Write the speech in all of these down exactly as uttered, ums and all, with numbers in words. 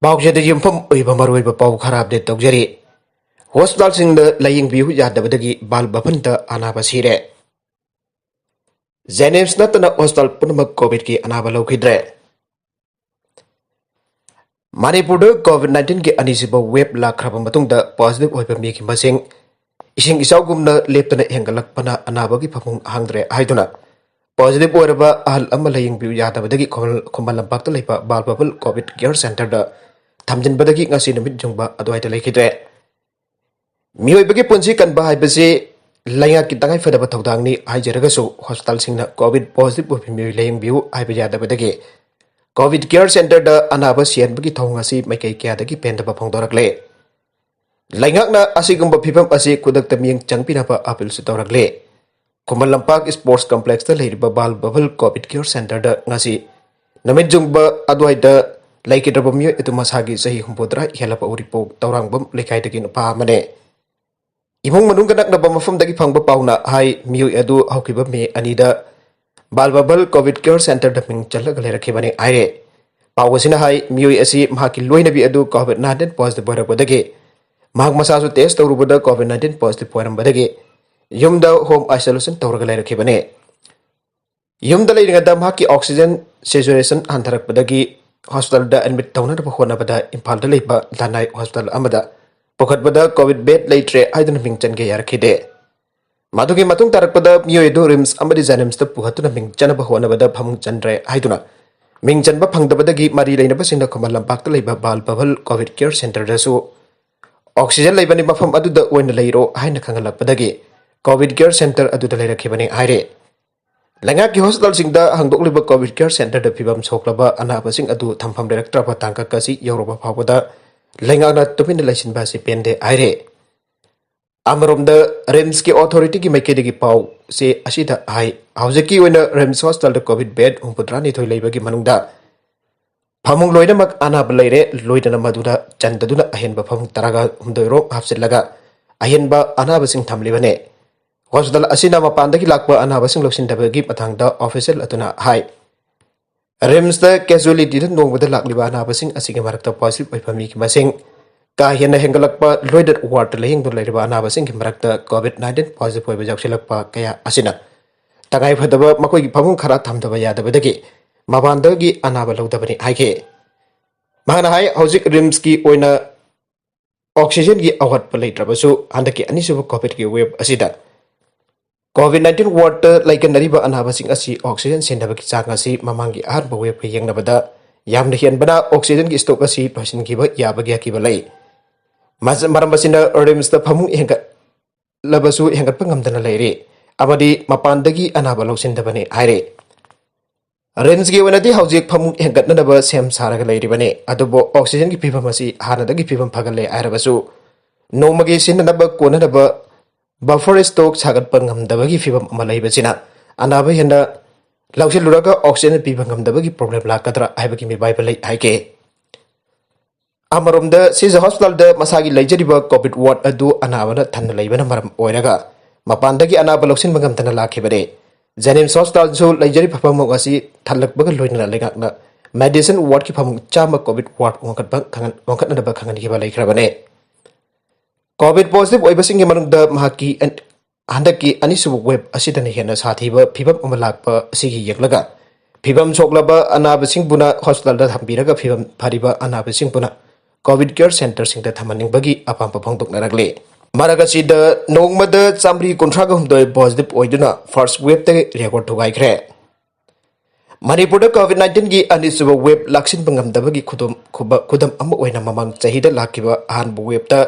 ꯄꯥꯎꯁꯤꯗ ꯌꯨꯝꯐꯝ ꯑꯣꯏꯕ ꯃꯔꯨꯑꯣꯏꯕ ꯄꯥꯎ ꯈꯔ ꯑꯞꯗꯦꯠ ꯇꯧꯖꯔꯤ꯫ ꯍꯣꯁꯄꯤꯇꯥꯜꯁꯤꯡꯗ ꯂꯥꯌꯦꯡꯕꯤꯌꯨ ꯌꯥꯗꯕꯗꯒꯤ ꯕꯥꯜ ꯚꯕꯟꯗ ꯑꯅꯥꯕ ꯁꯤꯔꯦ꯫ ꯖꯦꯅꯤꯝꯁ ꯅꯠꯇꯅ ꯍꯣꯁꯄꯤꯇꯥꯜ ꯄꯨꯝꯅꯃꯛ ꯀꯣꯚꯤꯗꯀꯤ ꯑꯅꯥꯕ ꯂꯧꯈꯤꯗ꯭ꯔꯦ꯫ ꯃꯅꯤꯄꯨꯔꯗ ꯀꯣꯚꯤꯗ ꯅꯥꯏꯟꯇꯤꯟꯒꯤ ꯑꯅꯤꯁꯨꯕ ꯋꯦꯕ ꯂꯥꯛꯈ꯭ꯔꯕ ꯃꯇꯨꯡꯗ ꯄꯣꯖꯤꯇꯤꯚ ꯑꯣꯏꯕ ꯃꯤꯒꯤ ꯃꯁꯤꯡ ꯏꯁꯤꯡ ꯏꯆꯥꯎꯒꯨꯝꯅ ꯂꯦꯞꯇꯅ ꯍꯦꯟꯒꯠꯂꯛꯄꯅ ꯑꯅꯥꯕꯒꯤ ꯐꯃꯨꯡ ꯍꯥꯡꯗ꯭ꯔꯦ ꯍꯥꯏꯗꯨꯅ ꯄꯣꯖꯤꯇꯤꯚ ꯑꯣꯏꯔꯕ ꯑꯍꯜ ꯑꯃ ꯂꯥꯌꯦꯡꯕꯤꯌꯨ ꯌꯥꯗꯕꯗꯒꯤ ꯈꯨꯃꯟ, ꯈꯨꯃꯟ ꯂꯝꯄꯥꯛꯇ ꯂꯩꯕ ꯕꯥꯜ ꯚꯕꯟ ꯀꯣꯚꯤꯗ ꯀꯤꯌꯔ ꯁꯦꯟꯇꯔꯗ ꯊꯝꯖꯤꯟꯕꯗꯒꯤ ꯉꯁꯤ ꯅꯨꯃꯤꯠ ꯌꯨꯡꯕ ꯑꯗꯨꯋꯥꯏꯗ ꯂꯩꯈꯤꯗ꯭ꯔꯦ꯫ ꯃꯤꯑꯣꯏꯕꯒꯤ ꯄꯨꯟꯁꯤ ꯀꯟꯕ ꯍꯥꯏꯕꯁꯤ ꯂꯩꯉꯥꯛꯀꯤ ꯇꯉꯥꯏꯐꯗꯕ ꯊꯧꯗꯥꯡꯅꯤ ꯍꯥꯏꯖꯔꯒꯁꯨ, ꯍꯣꯁꯄꯤꯇꯥꯜꯁꯤꯡꯅ ꯀꯣꯚꯤꯗ ꯄꯣꯖꯤꯇꯤꯚ ꯑꯣꯏꯕ ꯃꯤꯑꯣꯏ ꯂꯥꯌꯦꯡꯕꯤꯌꯨ ꯍꯥꯏꯕ ꯌꯥꯗꯕꯗꯒꯤ ꯀꯣꯚꯤꯗ ꯀꯤꯌꯔ ꯁꯦꯟꯇꯔꯗ ꯑꯅꯥꯕ ꯁꯤꯍꯟꯕꯒꯤ ꯊꯧꯑꯣꯡ ꯑꯁꯤ ꯃꯥꯏꯀꯩ ꯀꯌꯥꯗꯒꯤ ꯄꯦꯟꯗꯕ ꯐꯣꯡꯗꯣꯔꯛꯂꯦ꯫ ꯂꯩꯉꯥꯛꯅ ꯑꯁꯤꯒꯨꯝꯕ ꯐꯤꯚꯝ ꯑꯁꯤ ꯈꯨꯗꯛꯇ ꯃꯤꯠꯌꯦꯡ ꯆꯪꯕꯤꯅꯕ ꯑꯥꯄꯤꯜꯁꯨ ꯇꯧꯔꯛꯂꯦ꯫ ꯈꯨꯃꯟ ꯂꯝꯄꯥꯛ ꯁ꯭ꯄꯣꯔꯠꯁ ꯀꯝꯄ꯭ꯂꯦꯛꯁꯇ ꯂꯩꯔꯤꯕ ꯕꯥꯜ ꯚꯕꯟ ꯀꯣꯚꯤꯗ ꯀꯤꯌꯔ ꯁꯦꯟꯇꯔꯗ ꯉꯁꯤ ꯅꯨꯃꯤꯠ ꯌꯨꯡꯕ ꯑꯗꯨꯋꯥꯏꯗ ꯂꯩꯈꯤꯗ꯭ꯔꯕ ꯃꯤꯑꯣꯏ ꯑꯗꯨ ꯃꯁꯥꯒꯤ ꯆꯍꯤ ꯍꯨꯝꯐꯨꯇꯔꯥ ꯍꯦꯜꯂꯕ ꯎꯔꯤꯄꯣꯛ ꯇꯧꯔꯥꯡꯕꯝ ꯂꯩꯀꯥꯏꯗꯒꯤ ꯅꯨꯄꯥ ꯑꯃꯅꯦ꯫ ꯏꯃꯨꯡ ꯃꯅꯨꯡꯒ ꯅꯛꯅꯕ ꯃꯐꯝꯗꯒꯤ ꯐꯪꯕ ꯄꯥꯎꯅ ꯍꯥꯏ, ꯃꯤꯑꯣꯏ ꯑꯗꯨ ꯍꯧꯈꯤꯕ ꯃꯦ ꯑꯅꯤꯗ ꯕꯥꯜ ꯚꯕꯟ ꯀꯣꯚꯤꯗ ꯀꯤꯌꯔ ꯁꯦꯟꯇꯔꯗ ꯃꯤꯡ ꯆꯜꯂꯒ ꯂꯩꯔꯛꯈꯤꯕꯅꯤ ꯍꯥꯏꯔꯦ꯫ ꯄꯥꯎ ꯑꯁꯤꯅ ꯍꯥꯏ, ꯃꯤꯑꯣꯏ ꯑꯁꯤ ꯃꯍꯥꯛꯀꯤ ꯂꯣꯏꯅꯕꯤ ꯑꯗꯨ ꯀꯣꯚꯤꯗ ꯅꯥꯏꯟꯇꯤꯟ ꯄꯣꯖꯤꯇꯤꯚ ꯑꯣꯏꯔꯛꯄꯗꯒꯤ ꯃꯍꯥꯛ ꯃꯁꯥꯁꯨ ꯇꯦꯁ ꯇꯧꯔꯨꯕꯗ ꯀꯣꯚꯤꯗ ꯅꯥꯏꯟꯇꯤꯟ ꯄꯣꯖꯤꯇꯤꯚ ꯑꯣꯏꯔꯝꯕꯗꯒꯤ ꯌꯨꯝꯗ ꯍꯣꯝ ꯑꯥꯏꯁꯣꯂꯦꯁꯟ ꯇꯧꯔꯒ ꯂꯩꯔꯛꯈꯤꯕꯅꯤ꯫ ꯌꯨꯝꯗ ꯂꯩꯔꯤꯉꯩꯗ ꯃꯍꯥꯛꯀꯤ ꯑꯣꯛꯁꯤꯖꯦꯟ ꯁꯦꯆꯨꯔꯦꯁꯟ ꯍꯟꯊꯔꯛꯄꯗꯒꯤ ꯍꯣꯁꯄꯤꯇꯥꯜꯗ ꯑꯦꯗꯃꯤꯠ ꯇꯧꯅꯅꯕ ꯍꯣꯠꯅꯕꯗ ꯏꯝꯐꯥꯜꯗ ꯂꯩꯕ ꯂꯅꯥꯏ ꯍꯣꯁꯄꯤꯇꯥꯜ ꯑꯃꯗ ꯄꯨꯈꯠꯄꯗ ꯀꯣꯚꯤꯗ ꯕꯦꯗ ꯂꯩꯇ꯭ꯔꯦ ꯍꯥꯏꯗꯨꯅ ꯃꯤꯡ ꯆꯟꯒꯦ ꯌꯥꯔꯛꯈꯤꯗꯦ꯫ ꯃꯗꯨꯒꯤ ꯃꯇꯨꯡ ꯇꯥꯔꯛꯄꯗ ꯃꯤꯑꯣꯏ ꯑꯗꯨ ꯔꯤꯝꯁ ꯑꯃꯗꯤ ꯖꯦꯅꯤꯝꯁꯇ ꯄꯨꯈꯠꯇꯨꯅ ꯃꯤꯡ ꯆꯟꯅꯕ ꯍꯣꯠꯅꯕꯗ ꯐꯃꯨꯡ ꯆꯟꯗ꯭ꯔꯦ ꯍꯥꯏꯗꯨꯅ ꯃꯤꯡ ꯆꯟꯕ ꯐꯪꯗꯕꯗꯒꯤ ꯃꯔꯤ ꯂꯩꯅꯕꯁꯤꯡꯅ ꯈꯨꯃꯟ ꯂꯝꯄꯥꯛꯇ ꯂꯩꯕ ꯕꯥꯜ ꯚꯕꯟ ꯀꯣꯚꯤꯗ ꯀꯤꯌꯔ ꯁꯦꯟꯇꯔꯗꯁꯨ ꯑꯣꯛꯁꯤꯖꯦꯟ ꯂꯩꯕꯅꯤ, ꯃꯐꯝ ꯑꯗꯨꯗ ꯑꯣꯏꯅ ꯂꯩꯔꯣ ꯍꯥꯏꯅ ꯈꯪꯍꯜꯂꯛꯄꯗꯒꯤ ꯀꯣꯚꯤꯗ ꯀꯤꯌꯔ ꯁꯦꯟꯇꯔ ꯑꯗꯨꯗ ꯂꯩꯔꯛꯈꯤꯕꯅꯤ ꯍꯥꯏꯔꯦ꯫ ꯂꯩꯉꯥꯛꯀꯤ ꯍꯣꯁꯄꯤꯇꯥꯜꯁꯤꯡꯗ ꯍꯥꯡꯗꯣꯛꯂꯤꯕ ꯀꯣꯚꯤꯗ ꯀꯤꯌꯔ ꯁꯦꯟꯇꯔꯗ ꯐꯤꯕꯝ ꯁꯣꯛꯂꯕ ꯑꯅꯥꯕꯁꯤꯡ ꯑꯗꯨ ꯊꯝꯐꯝ ꯂꯩꯔꯛꯇ꯭ꯔꯕ ꯇꯥꯡꯀꯛ ꯑꯁꯤ ꯌꯧꯔꯕ ꯐꯥꯎꯕꯗ ꯂꯩꯉꯥꯛꯅ ꯇꯨꯃꯤꯟꯅ ꯂꯩꯁꯤꯟꯕ ꯑꯁꯤ ꯄꯦꯟꯗꯦ ꯍꯥꯏꯔꯦ꯫ ꯑꯃꯔꯣꯝꯗ ꯔꯤꯝꯁꯀꯤ ꯑꯣꯊꯣꯔꯤꯇꯤꯒꯤ ꯃꯥꯏꯀꯩꯗꯒꯤ ꯄꯥꯎꯁꯦ ꯑꯁꯤꯗ ꯍꯥꯏ, ꯍꯧꯖꯤꯛꯀꯤ ꯑꯣꯏꯅ ꯔꯤꯝꯁ ꯍꯣꯁꯄꯤꯇꯥꯜꯗ ꯀꯣꯚꯤꯗ ꯕꯦꯗ ꯍꯨꯝꯐꯨꯇꯔꯥꯅꯤꯊꯣꯏ ꯂꯩꯕꯒꯤ ꯃꯅꯨꯡꯗ ꯐꯃꯨꯡ ꯂꯣꯏꯅꯃꯛ ꯑꯅꯥꯕ ꯂꯩꯔꯦ, ꯂꯣꯏꯅꯅ ꯃꯗꯨꯗ ꯆꯟꯗꯗꯨꯅ ꯑꯍꯦꯟꯕ ꯐꯃꯨꯡ ꯇꯔꯥꯒ ꯍꯨꯝꯗꯣꯏ ꯔꯣꯝ ꯍꯥꯞꯆꯤꯜꯂꯒ ꯑꯍꯦꯟꯕ ꯑꯅꯥꯕꯁꯤꯡ ꯊꯝꯂꯤꯕꯅꯤ꯫ ꯍꯣꯁꯄꯤꯇꯥꯜ ꯑꯁꯤꯅ ꯃꯄꯥꯟꯗꯒꯤ ꯂꯥꯛꯄ ꯑꯅꯥꯕꯁꯤꯡ ꯂꯧꯁꯤꯟꯗꯕꯒꯤ ꯃꯇꯥꯡꯗ ꯑꯣꯐꯤꯁꯤꯌꯦꯜ ꯑꯗꯨꯅ ꯍꯥꯏ꯫ ꯔꯤꯝꯁꯇ ꯀꯦꯖꯨꯋꯦꯂꯤꯇꯤꯗ ꯅꯣꯡꯃꯗ ꯂꯥꯛꯂꯤꯕ ꯑꯅꯥꯕꯁꯤꯡ ꯑꯁꯤꯒꯤ ꯃꯔꯛꯇ ꯄꯣꯖꯤꯇꯤꯚ ꯑꯣꯏꯕ ꯃꯤꯒꯤ ꯃꯁꯤꯡ ꯀꯥ ꯍꯦꯟꯅ ꯍꯦꯟꯒꯠꯂꯛꯄ, ꯂꯣꯏꯅ ꯋꯥꯔꯗꯇ ꯂꯥꯌꯦꯡꯗꯨꯅ ꯂꯩꯔꯤꯕ ꯑꯅꯥꯕꯁꯤꯡꯒꯤ ꯃꯔꯛꯇ ꯀꯣꯚꯤꯗ ꯅꯥꯏꯟꯇꯤꯟ ꯄꯣꯖꯤꯇꯤꯚ ꯑꯣꯏꯕ ꯌꯥꯎꯁꯤꯜꯂꯛꯄ ꯀꯌꯥ ꯑꯁꯤꯅ ꯇꯉꯥꯏꯐꯗꯕ ꯃꯈꯣꯏꯒꯤ ꯐꯃꯨꯡ ꯈꯔ ꯊꯝꯗꯕ ꯌꯥꯗꯕꯗꯒꯤ ꯃꯄꯥꯟꯗꯒꯤ ꯑꯅꯥꯕ ꯂꯧꯗꯕꯅꯤ ꯍꯥꯏꯈꯤ꯫ ꯃꯍꯥꯛꯅ ꯍꯥꯏ, ꯍꯧꯖꯤꯛ ꯔꯤꯝꯁꯀꯤ ꯑꯣꯏꯅ ꯑꯣꯛꯁꯤꯖꯦꯟꯒꯤ ꯑꯋꯥꯠꯄ ꯂꯩꯇ꯭ꯔꯕꯁꯨ, ꯍꯟꯗꯛꯀꯤ ꯑꯅꯤꯁꯨꯕ ꯀꯣꯚꯤꯗꯀꯤ ꯋꯦꯕ ꯑꯁꯤꯗ ꯀꯣꯚꯤꯗ ꯅꯥꯏꯟꯇꯤꯟ ꯋꯥꯔꯗꯇ ꯂꯩꯀꯟꯅꯔꯤꯕ ꯑꯅꯥꯕꯁꯤꯡ ꯑꯁꯤ ꯑꯣꯛꯁꯤꯖꯦꯟ ꯁꯤꯟꯅꯕꯒꯤ ꯆꯥꯡ ꯑꯁꯤ ꯃꯃꯥꯡꯒꯤ ꯑꯍꯥꯟꯕ ꯋꯦꯕꯀ ꯌꯦꯡꯅꯕꯗ ꯌꯥꯝꯅ ꯍꯦꯟꯕꯅ ꯑꯣꯛꯁꯤꯖꯦꯟꯒꯤ ꯁ꯭ꯇꯣꯛ ꯑꯁꯤ ꯂꯣꯏꯁꯤꯟꯈꯤꯕ ꯌꯥꯕꯒꯤ ꯑꯀꯤꯕ ꯂꯩ꯫ ꯃꯁ-, ꯃꯔꯝ ꯑꯁꯤꯅ ꯔꯤꯝꯁꯇ ꯐꯃꯨꯡ ꯍꯦꯟꯒꯠꯂꯕꯁꯨ ꯍꯦꯟꯒꯠꯄ ꯉꯝꯗꯅ ꯂꯩꯔꯤ ꯑꯃꯗꯤ ꯃꯄꯥꯟꯗꯒꯤ ꯑꯅꯥꯕ ꯂꯧꯁꯤꯟꯗꯕꯅꯤ ꯍꯥꯏꯔꯤ꯫ ꯔꯤꯝꯁꯀꯤ ꯑꯣꯏꯅꯗꯤ ꯍꯧꯖꯤꯛ ꯐꯃꯨꯡ ꯍꯦꯟꯒꯠꯅꯅꯕ ꯁꯦꯝ ꯁꯥꯔꯒ ꯂꯩꯔꯤꯕꯅꯤ, ꯑꯗꯨꯕꯨ ꯑꯣꯛꯁꯤꯖꯦꯟꯒꯤ ꯐꯤꯕꯝ ꯑꯁꯤ ꯍꯥꯟꯅꯗꯒꯤ ꯐꯤꯕꯝ ꯐꯒꯠꯂꯦ ꯍꯥꯏꯔꯕꯁꯨ, ꯅꯣꯡꯃꯒꯤ ꯁꯤꯖꯤꯟꯅꯅꯕ ꯀꯣꯟꯅꯅꯕ ꯕꯐꯔ ꯁ꯭ꯇꯣꯛ ꯁꯥꯒꯠꯄ ꯉꯝꯗꯕꯒꯤ ꯐꯤꯕꯝ ꯑꯃ ꯂꯩꯕꯁꯤꯅ ꯑꯅꯥꯕ ꯍꯦꯟꯅ ꯂꯧꯁꯤꯜꯂꯨꯔꯒ ꯑꯣꯛꯁꯤꯖꯦꯟ ꯄꯤꯕ ꯉꯝꯗꯕꯒꯤ ꯄ꯭ꯔꯣꯕ꯭ꯂꯦꯝ ꯂꯥꯛꯀꯗ꯭ꯔꯥ ꯍꯥꯏꯕꯒꯤ ꯃꯤꯄꯥꯏꯕ ꯂꯩ ꯍꯥꯏꯈꯤ꯫ ꯑꯃꯔꯣꯝꯗ, ꯁꯤꯖ ꯍꯣꯁꯄꯤꯇꯥꯜꯗ ꯃꯁꯥꯒꯤ ꯂꯩꯖꯔꯤꯕ ꯀꯣꯚꯤꯗ ꯋꯥꯔꯗ ꯑꯗꯨ ꯑꯅꯥꯕꯅ ꯊꯟꯅ ꯂꯩꯕꯅ ꯃꯔꯝ ꯑꯣꯏꯔꯒ ꯃꯄꯥꯟꯗꯒꯤ ꯑꯅꯥꯕ ꯂꯧꯁꯤꯟꯕ ꯉꯝꯗꯅ ꯂꯥꯛꯈꯤꯕꯅꯤ꯫ ꯖꯦꯅꯤꯝꯁ ꯍꯣꯁꯄꯤꯇꯥꯜꯁꯨ ꯂꯩꯖꯔꯤꯕ ꯐꯃꯨꯡ ꯑꯁꯤ ꯊꯜꯂꯛꯄꯒ ꯂꯣꯏꯅꯅ ꯂꯩꯉꯥꯛꯅ ꯃꯦꯗꯤꯁꯤꯟ ꯋꯥꯔꯗꯀꯤ ꯐꯃꯨꯡ ꯆꯥꯝꯃ ꯀꯣꯚꯤꯗ ꯋꯥꯔꯗ ꯋꯥꯡꯈꯠꯄ ꯈꯪꯍꯟ-, ꯋꯥꯡꯈꯠꯅꯅꯕ ꯈꯪꯍꯟꯈꯤꯕ ꯂꯩꯈ꯭ꯔꯕꯅꯤ꯫ ꯀꯣꯚꯤꯗ ꯄꯣꯖꯤꯇꯤꯚ ꯑꯣꯏꯕꯁꯤꯡꯒꯤ ꯃꯅꯨꯡꯗ ꯃꯍꯥꯛꯀꯤ ꯑꯟ-, ꯍꯟꯗꯛꯀꯤ ꯑꯅꯤꯁꯨꯕ ꯋꯦꯕ ꯑꯁꯤꯗꯅ ꯍꯦꯟꯅ ꯁꯥꯊꯤꯕ ꯐꯤꯕꯝ ꯑꯃ ꯂꯥꯛꯄ ꯑꯁꯤꯒꯤ ꯌꯦꯡꯂꯒ, ꯐꯤꯕꯝ ꯁꯣꯛꯂꯕ ꯑꯅꯥꯕꯁꯤꯡꯕꯨꯅ ꯍꯣꯁꯄꯤꯇꯥꯜꯗ ꯊꯝꯕꯤꯔꯒ, ꯐꯤꯕꯝ ꯐꯔꯤꯕ ꯑꯅꯥꯕꯁꯤꯡꯕꯨꯅ ꯀꯣꯚꯤꯗ ꯀꯦꯌꯔ ꯁꯦꯟꯇꯔꯁꯤꯡꯗ ꯊꯝꯍꯟꯅꯤꯡꯕꯒꯤ ꯑꯄꯥꯝꯕ ꯐꯣꯡꯗꯣꯛꯅꯔꯛꯂꯤ꯫ ꯃꯔꯛ ꯑꯁꯤꯗ ꯅꯣꯡꯃꯗ ꯆꯥꯃꯔꯤ ꯀꯨꯟꯊ꯭ꯔꯥꯒ ꯍꯨꯝꯗꯣꯏ ꯄꯣꯖꯤꯇꯤꯚ ꯑꯣꯏꯗꯨꯅ ꯐꯥꯔꯁ ꯋꯦꯕꯇꯒꯤ ꯔꯦꯀꯣꯔꯗ ꯊꯨꯒꯥꯏꯈ꯭ꯔꯦ꯫ ꯃꯅꯤꯄꯨꯔꯗ ꯀꯣꯚꯤꯗ ꯅꯥꯏꯟꯇꯤꯟꯒꯤ ꯑꯅꯤꯁꯨꯕ ꯋꯦꯕ ꯂꯥꯛꯁꯤꯟꯕ ꯉꯝꯗꯕꯒꯤ ꯈꯨꯗꯝ, ꯈꯨꯕ-, ꯈꯨꯗꯝ ꯑꯃ ꯑꯣꯏꯅ ꯃꯃꯥꯡ ꯆꯍꯤꯗ ꯂꯥꯛꯈꯤꯕ ꯑꯍꯥꯟꯕ ꯋꯦꯕꯇ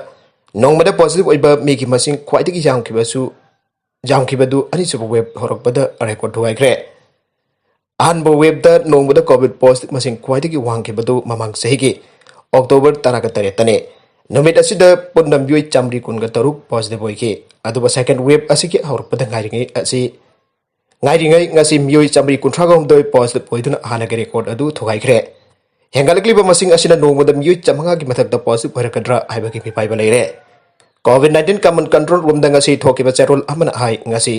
ꯅꯣꯡꯃꯗ ꯄꯣꯖꯤꯇꯤꯚ ꯑꯣꯏꯕ ꯃꯤꯒꯤ ꯃꯁꯤꯡ ꯈ꯭ꯋꯥꯏꯗꯒꯤ ꯌꯥꯝꯈꯤꯕꯁꯨ, ꯌꯥꯝꯈꯤꯕꯗꯨ ꯑꯅꯤꯁꯨꯕ ꯋꯦꯕ ꯍꯧꯔꯛꯄꯗ ꯔꯦꯀꯣꯔꯗ ꯊꯨꯒꯥꯏꯈ꯭ꯔꯦ꯫ ꯑꯍꯥꯟꯕ ꯋꯦꯕꯇ ꯅꯣꯡꯃꯗ ꯀꯣꯚꯤꯗ ꯄꯣꯖꯤꯇꯤꯚ ꯃꯁꯤꯡ ꯈ꯭ꯋꯥꯏꯗꯒꯤ ꯋꯥꯡꯈꯤꯕꯗꯨ ꯃꯃꯥꯡ ꯆꯍꯤꯒꯤ ꯑꯣꯛꯇꯣꯕꯔ ꯇꯔꯥꯒ ꯇꯔꯦꯠꯇꯅꯤ꯫ ꯅꯨꯃꯤꯠ ꯑꯁꯤꯗ ꯄꯨꯟꯅ ꯃꯤꯑꯣꯏ ꯆꯥꯃꯔꯤ ꯀꯨꯟꯒ ꯇꯔꯨꯛ ꯄꯣꯖꯤꯇꯤꯚ ꯑꯣꯏꯈꯤ꯫ ꯑꯗꯨꯕꯨ ꯁꯦꯀꯦꯟꯗ ꯋꯦꯕ ꯑꯁꯤꯒꯤ ꯍꯧꯔꯛꯄꯗ ꯉꯥꯏꯔꯤꯉꯩ ꯑꯁꯤ, ꯉꯥꯏꯔꯤꯉꯩ ꯉꯁꯤ ꯃꯤꯑꯣꯏ ꯆꯥꯃꯔꯤ ꯀꯨꯟꯊ꯭ꯔꯥꯒ ꯍꯨꯝꯗꯣꯏ ꯄꯣꯖꯤꯇꯤꯚ ꯑꯣꯏꯗꯨꯅ ꯍꯥꯟꯅꯒꯤ ꯔꯦꯀꯣꯔꯗ ꯑꯗꯨ ꯊꯨꯒꯥꯏꯈ꯭ꯔꯦ꯫ ꯍꯦꯟꯒꯠꯂꯛꯂꯤꯕ ꯃꯁꯤꯡ ꯑꯁꯤꯅ ꯅꯣꯡꯃꯗ ꯃꯤꯑꯣꯏ ꯆꯥꯃꯉꯥꯒꯤ ꯃꯊꯛꯇ ꯄꯣꯖꯤꯇꯤꯚ ꯑꯣꯏꯔꯛꯀꯗ꯭ꯔꯥ ꯍꯥꯏꯕꯒꯤ ꯃꯤꯄꯥꯏꯕ ꯂꯩꯔꯦ꯫ ꯀꯣꯚꯤꯗ ꯅꯥꯏꯟꯇꯤꯟ ꯀꯃꯟ ꯀꯟꯇ꯭ꯔꯣꯜ ꯔꯨꯝꯗ ꯉꯁꯤ ꯊꯣꯛꯈꯤꯕ ꯆꯦꯔꯣꯜ ꯑꯃꯅ ꯍꯥꯏ, ꯉꯁꯤ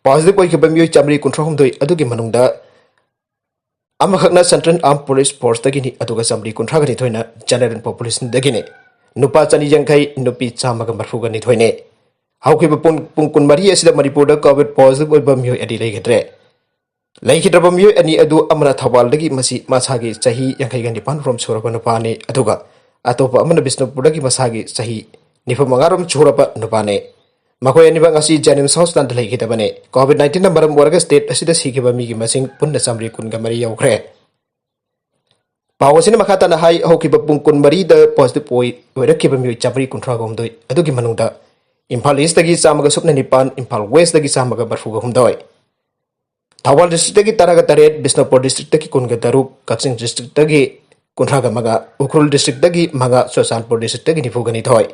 ꯄꯣꯖꯤꯇꯤꯚ ꯑꯣꯏꯈꯤꯕ ꯃꯤꯑꯣꯏ ꯆꯥꯃꯔꯤ ꯀꯨꯟꯊ꯭ꯔꯥꯍꯨꯝꯗꯣꯏ ꯑꯗꯨꯒꯤ ꯃꯅꯨꯡꯗ ꯑꯃꯈꯛꯅ Central Armed Police Forceꯇꯒꯤꯅꯤ, ꯑꯗꯨꯒ ꯆꯥꯃꯔꯤ ꯀꯨꯟꯊ꯭ꯔꯥꯒ ꯅꯤꯊꯣꯏꯅ General Populationꯗꯒꯤꯅꯤ꯫ ꯅꯨꯄꯥ ꯆꯅꯤ ꯌꯥꯡꯈꯩ, ꯅꯨꯄꯤ ꯆꯥꯝꯃꯒ ꯃꯔꯤꯐꯨꯒ ꯅꯤꯊꯣꯏꯅꯤ꯫ ꯍꯧꯈꯤꯕ ꯄꯨꯡ, ꯄꯨꯡ ꯀꯨꯟꯃꯔꯤ ꯑꯁꯤꯗ ꯃꯅꯤꯄꯨꯔꯗ COVID positive ꯑꯣꯏꯕ ꯃꯤꯑꯣꯏ ꯑꯅꯤ ꯂꯩꯈꯤꯗ꯭ꯔꯦ꯫ ꯂꯩꯈꯤꯗ꯭ꯔꯕ ꯃꯤꯑꯣꯏ ꯑꯅꯤ ꯑꯗꯨ ꯑꯃꯅ ꯊꯧꯕꯥꯜꯗꯒꯤ, ꯃꯁꯤ ꯃꯁꯥꯒꯤ ꯆꯍꯤ ꯌꯥꯡꯈꯩꯒ ꯅꯤꯄꯥꯟ ꯔꯣꯝ ꯁꯨꯔꯕ ꯅꯨꯄꯥꯅꯤ, ꯑꯗꯨꯒ ꯑꯇꯣꯞꯄ ꯑꯃꯅ ꯕꯤꯁꯅꯨꯄꯨꯔꯗꯒꯤ, ꯃꯁꯥꯒꯤ ꯆꯍꯤ ꯅꯤꯐꯨ ꯃꯉꯥ ꯔꯣꯝ ꯁꯨꯔꯕ ꯅꯨꯄꯥꯅꯤ꯫ ꯃꯈꯣꯏ ꯑꯅꯤꯃꯛ ꯉꯁꯤ JNIMS hospitalꯗ ꯂꯩꯈꯤꯗꯕꯅꯤ꯫ COVID nineteenꯅ ꯃꯔꯝ ꯑꯣꯏꯔꯒ state ꯑꯁꯤꯗ ꯁꯤꯈꯤꯕ ꯃꯤꯒꯤ ꯃꯁꯤꯡ ꯄꯨꯟꯅ ꯆꯥꯃꯔꯤ ꯀꯨꯟꯒ ꯃꯔꯤ ꯌꯧꯈ꯭ꯔꯦ꯫ ꯄꯥꯎ ꯑꯁꯤꯅ ꯃꯈꯥ ꯇꯥꯅ ꯍꯥꯏ, ꯍꯧꯈꯤꯕ ꯄꯨꯡ ꯀꯨꯟꯃꯔꯤꯗ positive ꯑꯣꯏ-, ꯑꯣꯏꯔꯛꯈꯤꯕ ꯃꯤꯑꯣꯏ ꯆꯥꯃꯔꯤ ꯀꯨꯟꯊ꯭ꯔꯥꯒ ꯍꯨꯝꯗꯣꯏ ꯑꯗꯨꯒꯤ ꯃꯅꯨꯡꯗ ꯏꯝꯐꯥꯜ Eastꯇꯒꯤ ꯆꯥꯝꯃꯒ ꯁꯨꯞꯅ ꯅꯤꯄꯥꯟ, ꯏꯝꯐꯥꯜ Westꯇꯒꯤ ꯆꯥꯝꯃꯒ ꯃꯔꯤꯐꯨꯒ ꯍꯨꯝꯗꯣꯏ, ꯊꯧꯕꯥꯜ districtꯇꯒꯤ ꯇꯔꯥꯒ ꯇꯔꯦꯠ, ꯕꯤꯁꯅꯨꯄꯨꯔ districtꯇꯒꯤ ꯀꯨꯟꯒ ꯇꯔꯨꯛ, ꯀꯛꯆꯤꯡ districtꯇꯒꯤ ꯀꯨꯟꯊ꯭ꯔꯥꯒ ꯃꯉꯥ, ꯎꯈ꯭ꯔꯨꯜ districtꯇꯒꯤ ꯃꯉꯥ, ꯆꯨꯔꯆꯥꯟꯄꯨꯔ districtꯇꯒꯤ ꯅꯤꯐꯨꯒ ꯅꯤꯊꯣꯏ,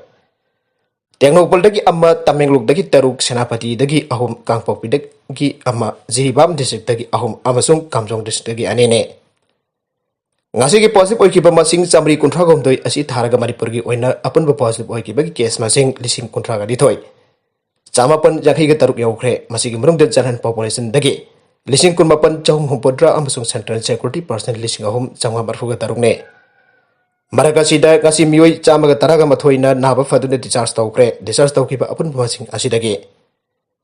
ꯇꯦꯡꯅꯧꯄꯜꯗꯒꯤ ꯑꯃ, ꯇꯃꯦꯡꯂꯣꯡꯗꯒꯤ ꯇꯔꯨꯛ, ꯁꯦꯅꯥꯄꯇꯤꯗꯒꯤ ꯑꯍꯨꯝ, ꯀꯥꯡꯄꯣꯛꯄꯤꯗꯒꯤ ꯑꯃ, ꯖꯤꯔꯤꯕꯥꯝ districtꯇꯒꯤ ꯑꯍꯨꯝ ꯑꯃꯁꯨꯡ ꯀꯥꯝꯖꯣꯡ districtꯇꯒꯤ ꯑꯅꯤꯅꯤ꯫ ꯉꯁꯤꯒꯤ positive ꯑꯣꯏꯈꯤꯕ ꯃꯁꯤꯡ ꯆꯥꯃꯔꯤ ꯀꯨꯟꯊ꯭ꯔꯥꯒ ꯍꯨꯝꯗꯣꯏ ꯑꯁꯤ ꯊꯥꯔꯒ ꯃꯅꯤꯄꯨꯔꯒꯤ ꯑꯣꯏꯅ ꯑꯄꯨꯟꯕ positive ꯑꯣꯏꯈꯤꯕꯒꯤ case ꯃꯁꯤꯡ ꯂꯤꯁꯤꯡ ꯀꯨꯟꯊ꯭ꯔꯥꯒ ꯅꯤꯊꯣꯏ, ꯆꯃꯥꯄꯟ ꯌꯥꯡꯈꯩꯒ ꯇꯔꯨꯛ ꯌꯧꯈ꯭ꯔꯦ꯫ ꯃꯁꯤꯒꯤ ꯃꯅꯨꯡꯗ General Populationꯗꯒꯤ ꯂꯤꯁꯤꯡ ꯀꯨꯟꯃꯥꯄꯟ ꯆꯍꯨꯝ ꯍꯨꯝꯐꯨꯇꯔꯥ ꯑꯃꯁꯨꯡ Central Security Personnel ꯂꯤꯁꯤꯡ ꯑꯍꯨꯝ ꯆꯥꯝꯃꯉꯥ ꯃꯔꯤꯐꯨꯒ ꯇꯔꯨꯛꯅꯤ꯫ ꯃꯔꯛ ꯑꯁꯤꯗ ꯉꯁꯤ ꯃꯤꯑꯣꯏ ꯆꯥꯝꯃꯒ ꯇꯔꯥꯒ ꯃꯥꯊꯣꯏꯅ ꯅꯥꯕ ꯐꯗꯨꯅ discharge ꯇꯧꯈ꯭ꯔꯦ꯫ Discharge ꯇꯧꯈꯤꯕ ꯑꯄꯨꯟꯕ ꯃꯁꯤꯡ ꯑꯁꯤꯗꯒꯤ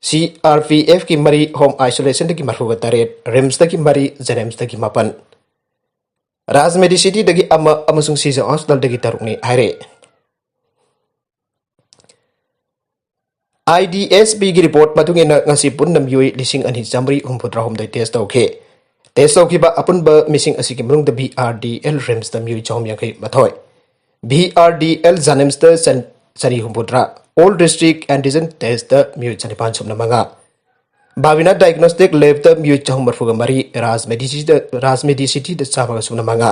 CRPFꯀꯤ ꯃꯔꯤ, Home Isolationꯗꯒꯤ ꯃꯔꯤꯐꯨꯒ ꯇꯔꯦꯠ, RIMSꯇꯒꯤ ꯃꯔꯤ, JNIMSꯇꯒꯤ ꯃꯥꯄꯟ, ꯔꯥꯖ ꯃꯦꯗꯤꯁꯤꯇꯤꯗꯒꯤ ꯑꯃ ꯑꯃꯁꯨꯡ ꯁꯤꯖ ꯍꯣꯁꯄꯤꯇꯥꯜꯗꯒꯤ ꯇꯔꯨꯛꯅꯤ ꯍꯥꯏꯔꯦ꯫ IDSPꯒꯤ report ꯃꯇꯨꯡ ꯏꯟꯅ ꯉꯁꯤ ꯄꯨꯟꯅ ꯃꯤꯑꯣꯏ ꯂꯤꯁꯤꯡ ꯑꯅꯤ ꯆꯥꯃꯔꯤ ꯍꯨꯝꯐꯨꯇꯔꯥ ꯍꯨꯝꯗꯣꯏ test ꯇꯧꯈꯤ꯫ Test ꯇꯧꯈꯤꯕ ꯑꯄꯨꯟꯕ ꯃꯤꯁꯤꯡ ꯑꯁꯤꯒꯤ ꯃꯅꯨꯡꯗ VRDL RIMSꯇ ꯃꯤꯑꯣꯏ ꯆꯍꯨꯝ ꯌꯥꯡꯈꯩ ꯃꯥꯊꯣꯏ, VRDL JNIMSꯇ ꯆꯟ-, ꯆꯅꯤ ꯍꯨꯝꯐꯨꯇꯔꯥ, All District Antigen Testꯇ ꯃꯤꯑꯣꯏ ꯆꯅꯤꯄꯥꯟ ꯁꯨꯞꯅ ꯃꯉꯥ, Bhavina Diagnostic Labꯇ ꯃꯤꯑꯣꯏ ꯆꯍꯨꯝ ꯃꯔꯤꯐꯨꯒ ꯃꯔꯤ, ꯔꯥꯖ ꯃꯦꯗꯤꯁꯤꯇꯤꯗ, ꯔꯥꯖ ꯃꯦꯗꯤꯁꯤꯇꯤꯗ ꯆꯥꯝꯃꯒ ꯁꯨꯞꯅ ꯃꯉꯥ,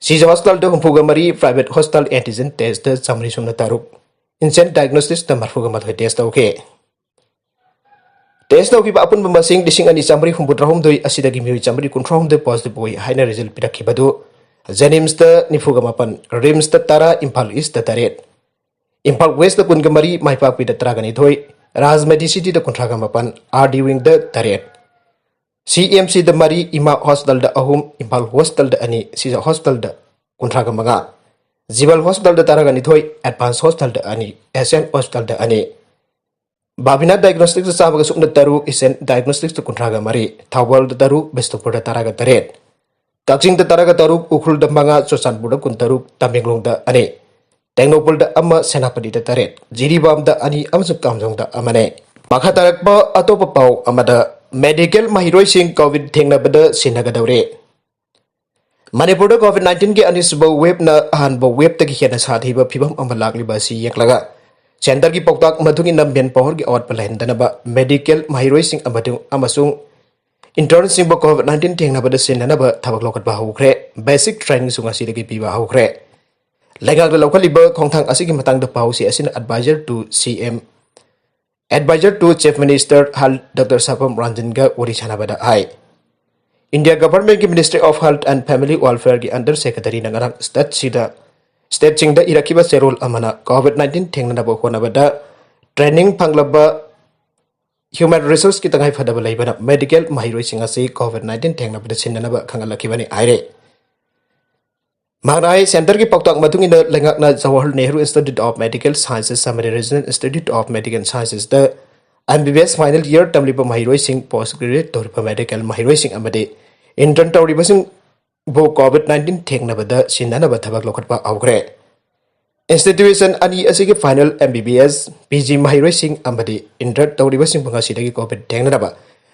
ꯁꯤꯖ ꯍꯣꯁꯄꯤꯇꯥꯜꯗ ꯍꯨꯝꯐꯨꯒ ꯃꯔꯤ, private hospital antigen testꯇ ꯆꯥꯃꯔꯤ ꯁꯨꯞꯅ ꯇꯔꯨꯛ, Insane Diagnosticsꯇ ꯃꯔꯤꯐꯨꯒ ꯃꯥꯊꯣꯏ test ꯇꯧꯈꯤ꯫ Test ꯇꯧꯈꯤꯕ ꯑꯄꯨꯟꯕ ꯃꯁꯤꯡ ꯂꯤꯁꯤꯡ ꯑꯅꯤ ꯆꯥꯃꯔꯤ ꯍꯨꯝꯐꯨꯇꯔꯥ ꯍꯨꯝꯗꯣꯏ ꯑꯁꯤꯗꯒꯤ ꯃꯤꯑꯣꯏ ꯆꯥꯃꯔꯤ ꯀꯨꯟꯊ꯭ꯔꯥ ꯍꯨꯝꯗꯣꯏ positive ꯑꯣꯏ ꯍꯥꯏꯅ result ꯄꯤꯔꯛꯈꯤꯕꯗꯨ JNIMSꯇ ꯅꯤꯐꯨꯒ ꯃꯥꯄꯟ, RIMSꯇ ꯇꯔꯥ, ꯏꯝꯐꯥꯜ Eastꯇ ꯇꯔꯦꯠ, ꯏꯝꯐꯥꯜ Westꯇ ꯀꯨꯟꯒ ꯃꯔꯤ, ꯃꯥꯏꯄꯥꯛꯄꯤꯗ ꯇꯔꯥꯒ ꯅꯤꯊꯣꯏ, ꯔꯥꯖ ꯃꯦꯗꯤꯁꯤꯇꯤꯗ ꯀꯨꯟꯊ꯭ꯔꯥꯒ ꯃꯥꯄꯟ, RD Wingꯗ ꯇꯔꯦꯠ, ꯁꯤ ꯑꯦꯝ ꯁꯤꯗ ꯃꯔꯤ, ꯏꯃꯥ ꯍꯣꯁꯄꯤꯇꯥꯜꯗ ꯑꯍꯨꯝ, ꯏꯝꯐꯥꯜ ꯍꯣꯁꯄꯤꯇꯥꯜꯗ ꯑꯅꯤ, ꯁꯤꯖ ꯍꯣꯁꯄꯤꯇꯥꯜꯗ ꯀꯨꯟꯊ꯭ꯔꯥꯒ ꯃꯉꯥ, ꯖꯤꯕꯜ ꯍꯣꯁꯄꯤꯇꯥꯜꯗ ꯇꯔꯥꯒ ꯅꯤꯊꯣꯏ, ꯑꯦꯗꯚꯥꯟꯁ ꯍꯣꯁꯄꯤꯇꯥꯜꯗ ꯑꯅꯤ, ꯑꯦꯁ ꯑꯦꯟ ꯍꯣꯁꯄꯤꯇꯥꯜꯗ ꯑꯅꯤ, ꯕꯥꯕꯤꯅꯥ ꯗꯥꯏꯒꯅꯣꯁꯇꯤꯛꯁꯇ ꯆꯥꯝꯃꯒ ꯁꯨꯞꯅ ꯇꯔꯨꯛ, ꯏꯁꯦꯟ ꯗꯥꯏꯒꯅꯣꯁꯇꯤꯛꯁꯇ ꯀꯨꯟꯊ꯭ꯔꯥꯒ ꯃꯔꯤ, ꯊꯧꯕꯥꯜꯗ ꯇꯔꯨꯛ, ꯕꯤꯁꯅꯨꯄꯨꯔꯗ ꯇꯔꯥꯒ ꯇꯔꯦꯠ, ꯀꯛꯆꯤꯡꯗ ꯇꯔꯥꯒ ꯇꯔꯨꯛ, ꯎꯈ꯭ꯔꯨꯜꯗ ꯃꯉꯥ, ꯆꯨꯔꯆꯥꯟꯄꯨꯔꯗ ꯀꯨꯟꯇꯔꯨꯛ, ꯇꯃꯦꯡꯂꯣꯡꯗ ꯑꯅꯤ, ꯇꯦꯡꯅꯧꯄꯜꯗ ꯑꯃ, ꯁꯦꯅꯥꯄꯇꯤꯗ ꯇꯔꯦꯠ, ꯖꯤꯔꯤꯕꯥꯝꯗ ꯑꯅꯤ ꯑꯃꯁꯨꯡ ꯀꯥꯝꯖꯣꯡꯗ ꯑꯃꯅꯤ꯫ ꯃꯈꯥ ꯇꯥꯔꯛꯄ ꯑꯇꯣꯞꯄ ꯄꯥꯎ ꯑꯃꯗ, ꯃꯦꯗꯤꯀꯦꯜ ꯃꯍꯩꯔꯣꯏꯁꯤꯡ ꯀꯣꯚꯤꯗ ꯊꯦꯡꯅꯕꯗ ꯁꯤꯟꯅꯒꯗꯧꯔꯦ꯫ ꯃꯅꯤꯄꯨꯔꯗ ꯀꯣꯚꯤꯗ ꯅꯥꯏꯟꯇꯤꯟꯒꯤ ꯑꯅꯤꯁꯨꯕ ꯋꯦꯕꯅ ꯑꯍꯥꯟꯕ ꯋꯦꯕꯇꯒꯤ ꯍꯦꯟꯅ ꯁꯥꯊꯤꯕ ꯐꯤꯕꯝ ꯑꯃ ꯂꯥꯛꯂꯤꯕ ꯑꯁꯤ ꯌꯦꯡꯂꯒ, ꯁꯦꯟꯇꯔꯒꯤ ꯄꯥꯎꯇꯥꯛ ꯃꯇꯨꯡ ꯏꯟꯅ ꯃꯦꯟ ꯄꯥꯋꯔꯒꯤ ꯑꯋꯥꯠꯄ ꯂꯩꯍꯟꯗꯅꯕ ꯃꯦꯗꯤꯀꯦꯜ ꯃꯍꯩꯔꯣꯏꯁꯤꯡ ꯑꯃꯗꯨ ꯑꯃꯁꯨꯡ ꯏꯟꯇꯔꯟꯁꯤꯡꯕꯨ ꯀꯣꯚꯤꯗ ꯅꯥꯏꯟꯇꯤꯟ ꯊꯦꯡꯅꯕꯗ ꯁꯤꯟꯅꯅꯕ ꯊꯕꯛ ꯂꯧꯈꯠꯄ ꯍꯧꯈ꯭ꯔꯦ꯫ ꯕꯦꯁꯤꯛ ꯇ꯭ꯔꯦꯅꯤꯡꯁꯨ ꯉꯁꯤꯗꯒꯤ ꯄꯤꯕ ꯍꯧꯈ꯭ꯔꯦ꯫ ꯂꯩꯉꯥꯛꯅ ꯂꯧꯈꯠꯂꯤꯕ ꯈꯣꯡꯊꯥꯡ ꯑꯁꯤꯒꯤ ꯃꯇꯥꯡꯗ ꯄꯥꯎꯁꯤ ꯑꯁꯤꯅ Advisor to C M, Advisor to Chief Minister Health Doctor ꯁꯥꯄꯝ ꯔꯟꯖꯟꯒ ꯋꯥꯔꯤ ꯁꯥꯟꯅꯕꯗ ꯍꯥꯏ꯫ ꯏꯟꯗꯤꯌꯥ ꯒꯚꯔꯟꯃꯦꯟꯠꯀꯤ Ministry of Health and Family Welfareꯒꯤ Under Secretaryꯅ ꯉꯔꯥꯡ ꯁ꯭ꯇꯦꯠꯁꯤꯗ, ꯁ꯭ꯇꯦꯠꯁꯤꯡꯗ ꯏꯔꯛꯈꯤꯕ ꯆꯦꯔꯣꯜ ꯑꯃꯅ ꯀꯣꯚꯤꯗ ꯅꯥꯏꯟꯇꯤꯟ ꯊꯦꯡꯅꯅꯕ ꯍꯣꯠꯅꯕꯗ ꯇ꯭ꯔꯦꯅꯤꯡ ꯐꯪꯂꯕ ꯍ꯭ꯌꯨꯃꯦꯟ ꯔꯤꯁꯣꯔꯁꯀꯤ ꯇꯉꯥꯏ ꯐꯗꯕ ꯂꯩꯕꯅ ꯃꯦꯗꯤꯀꯦꯜ ꯃꯍꯩꯔꯣꯏꯁꯤꯡ ꯑꯁꯤ ꯀꯣꯚꯤꯗ ꯅꯥꯏꯟꯇꯤꯟ ꯊꯦꯡꯅꯕꯗ ꯁꯤꯟꯅꯅꯕ ꯈꯪꯍꯜꯂꯛꯈꯤꯕꯅꯤ ꯍꯥꯏꯔꯦ꯫ ꯃꯍꯥꯛꯅ ꯍꯥꯏ, ꯁꯦꯟꯇꯔꯒꯤ ꯄꯥꯎꯇꯥꯛ ꯃꯇꯨꯡ ꯏꯟꯅ ꯂꯩꯉꯥꯛꯅ Jawahar Nehru institute of medical sciences ꯑꯃꯗꯤ ꯔꯤꯖꯅꯦꯜ ꯏꯟꯁꯇꯤꯇ꯭ꯌꯨꯠ ꯑꯣꯐ ꯃꯦꯗꯤꯀꯦꯜ ꯁꯥꯏꯟꯁꯦꯁꯇ M B B S final year ꯇꯝꯂꯤꯕ ꯃꯍꯩꯔꯣꯏꯁꯤꯡ, ꯄꯣꯁ ꯒ꯭ꯔꯦꯖꯨꯑꯦꯠ ꯇꯧꯔꯤꯕ ꯃꯦꯗꯤꯀꯦꯜ ꯃꯍꯩꯔꯣꯏꯁꯤꯡ ꯑꯃꯗꯤ ꯏꯟꯇꯔꯟ ꯇꯧꯔꯤꯕꯁꯤꯡꯕꯨ ꯀꯣꯚꯤꯗ ꯅꯥꯏꯟꯇꯤꯟ ꯊꯦꯡꯅꯕꯗ ꯁꯤꯟꯅꯅꯕ ꯊꯕꯛ ꯂꯧꯈꯠꯄ ꯍꯧꯈ꯭ꯔꯦ꯫ ꯏꯟꯁꯇꯤꯇ꯭ꯌꯨꯁꯟ ꯑꯅꯤ ꯑꯁꯤꯒꯤ ꯐꯥꯏꯅꯦꯜ ꯑꯦꯝ ꯕꯤ ꯕꯤ ꯑꯦꯁ, ꯄꯤ ꯖꯤ ꯃꯍꯩꯔꯣꯏꯁꯤꯡ ꯑꯃꯗꯤ ꯏꯟꯇꯔꯟ ꯇꯧꯔꯤꯕꯁꯤꯡꯕꯨ ꯉꯁꯤꯗꯒꯤ ꯀꯣꯚꯤꯗ ꯊꯦꯡꯅꯅꯕ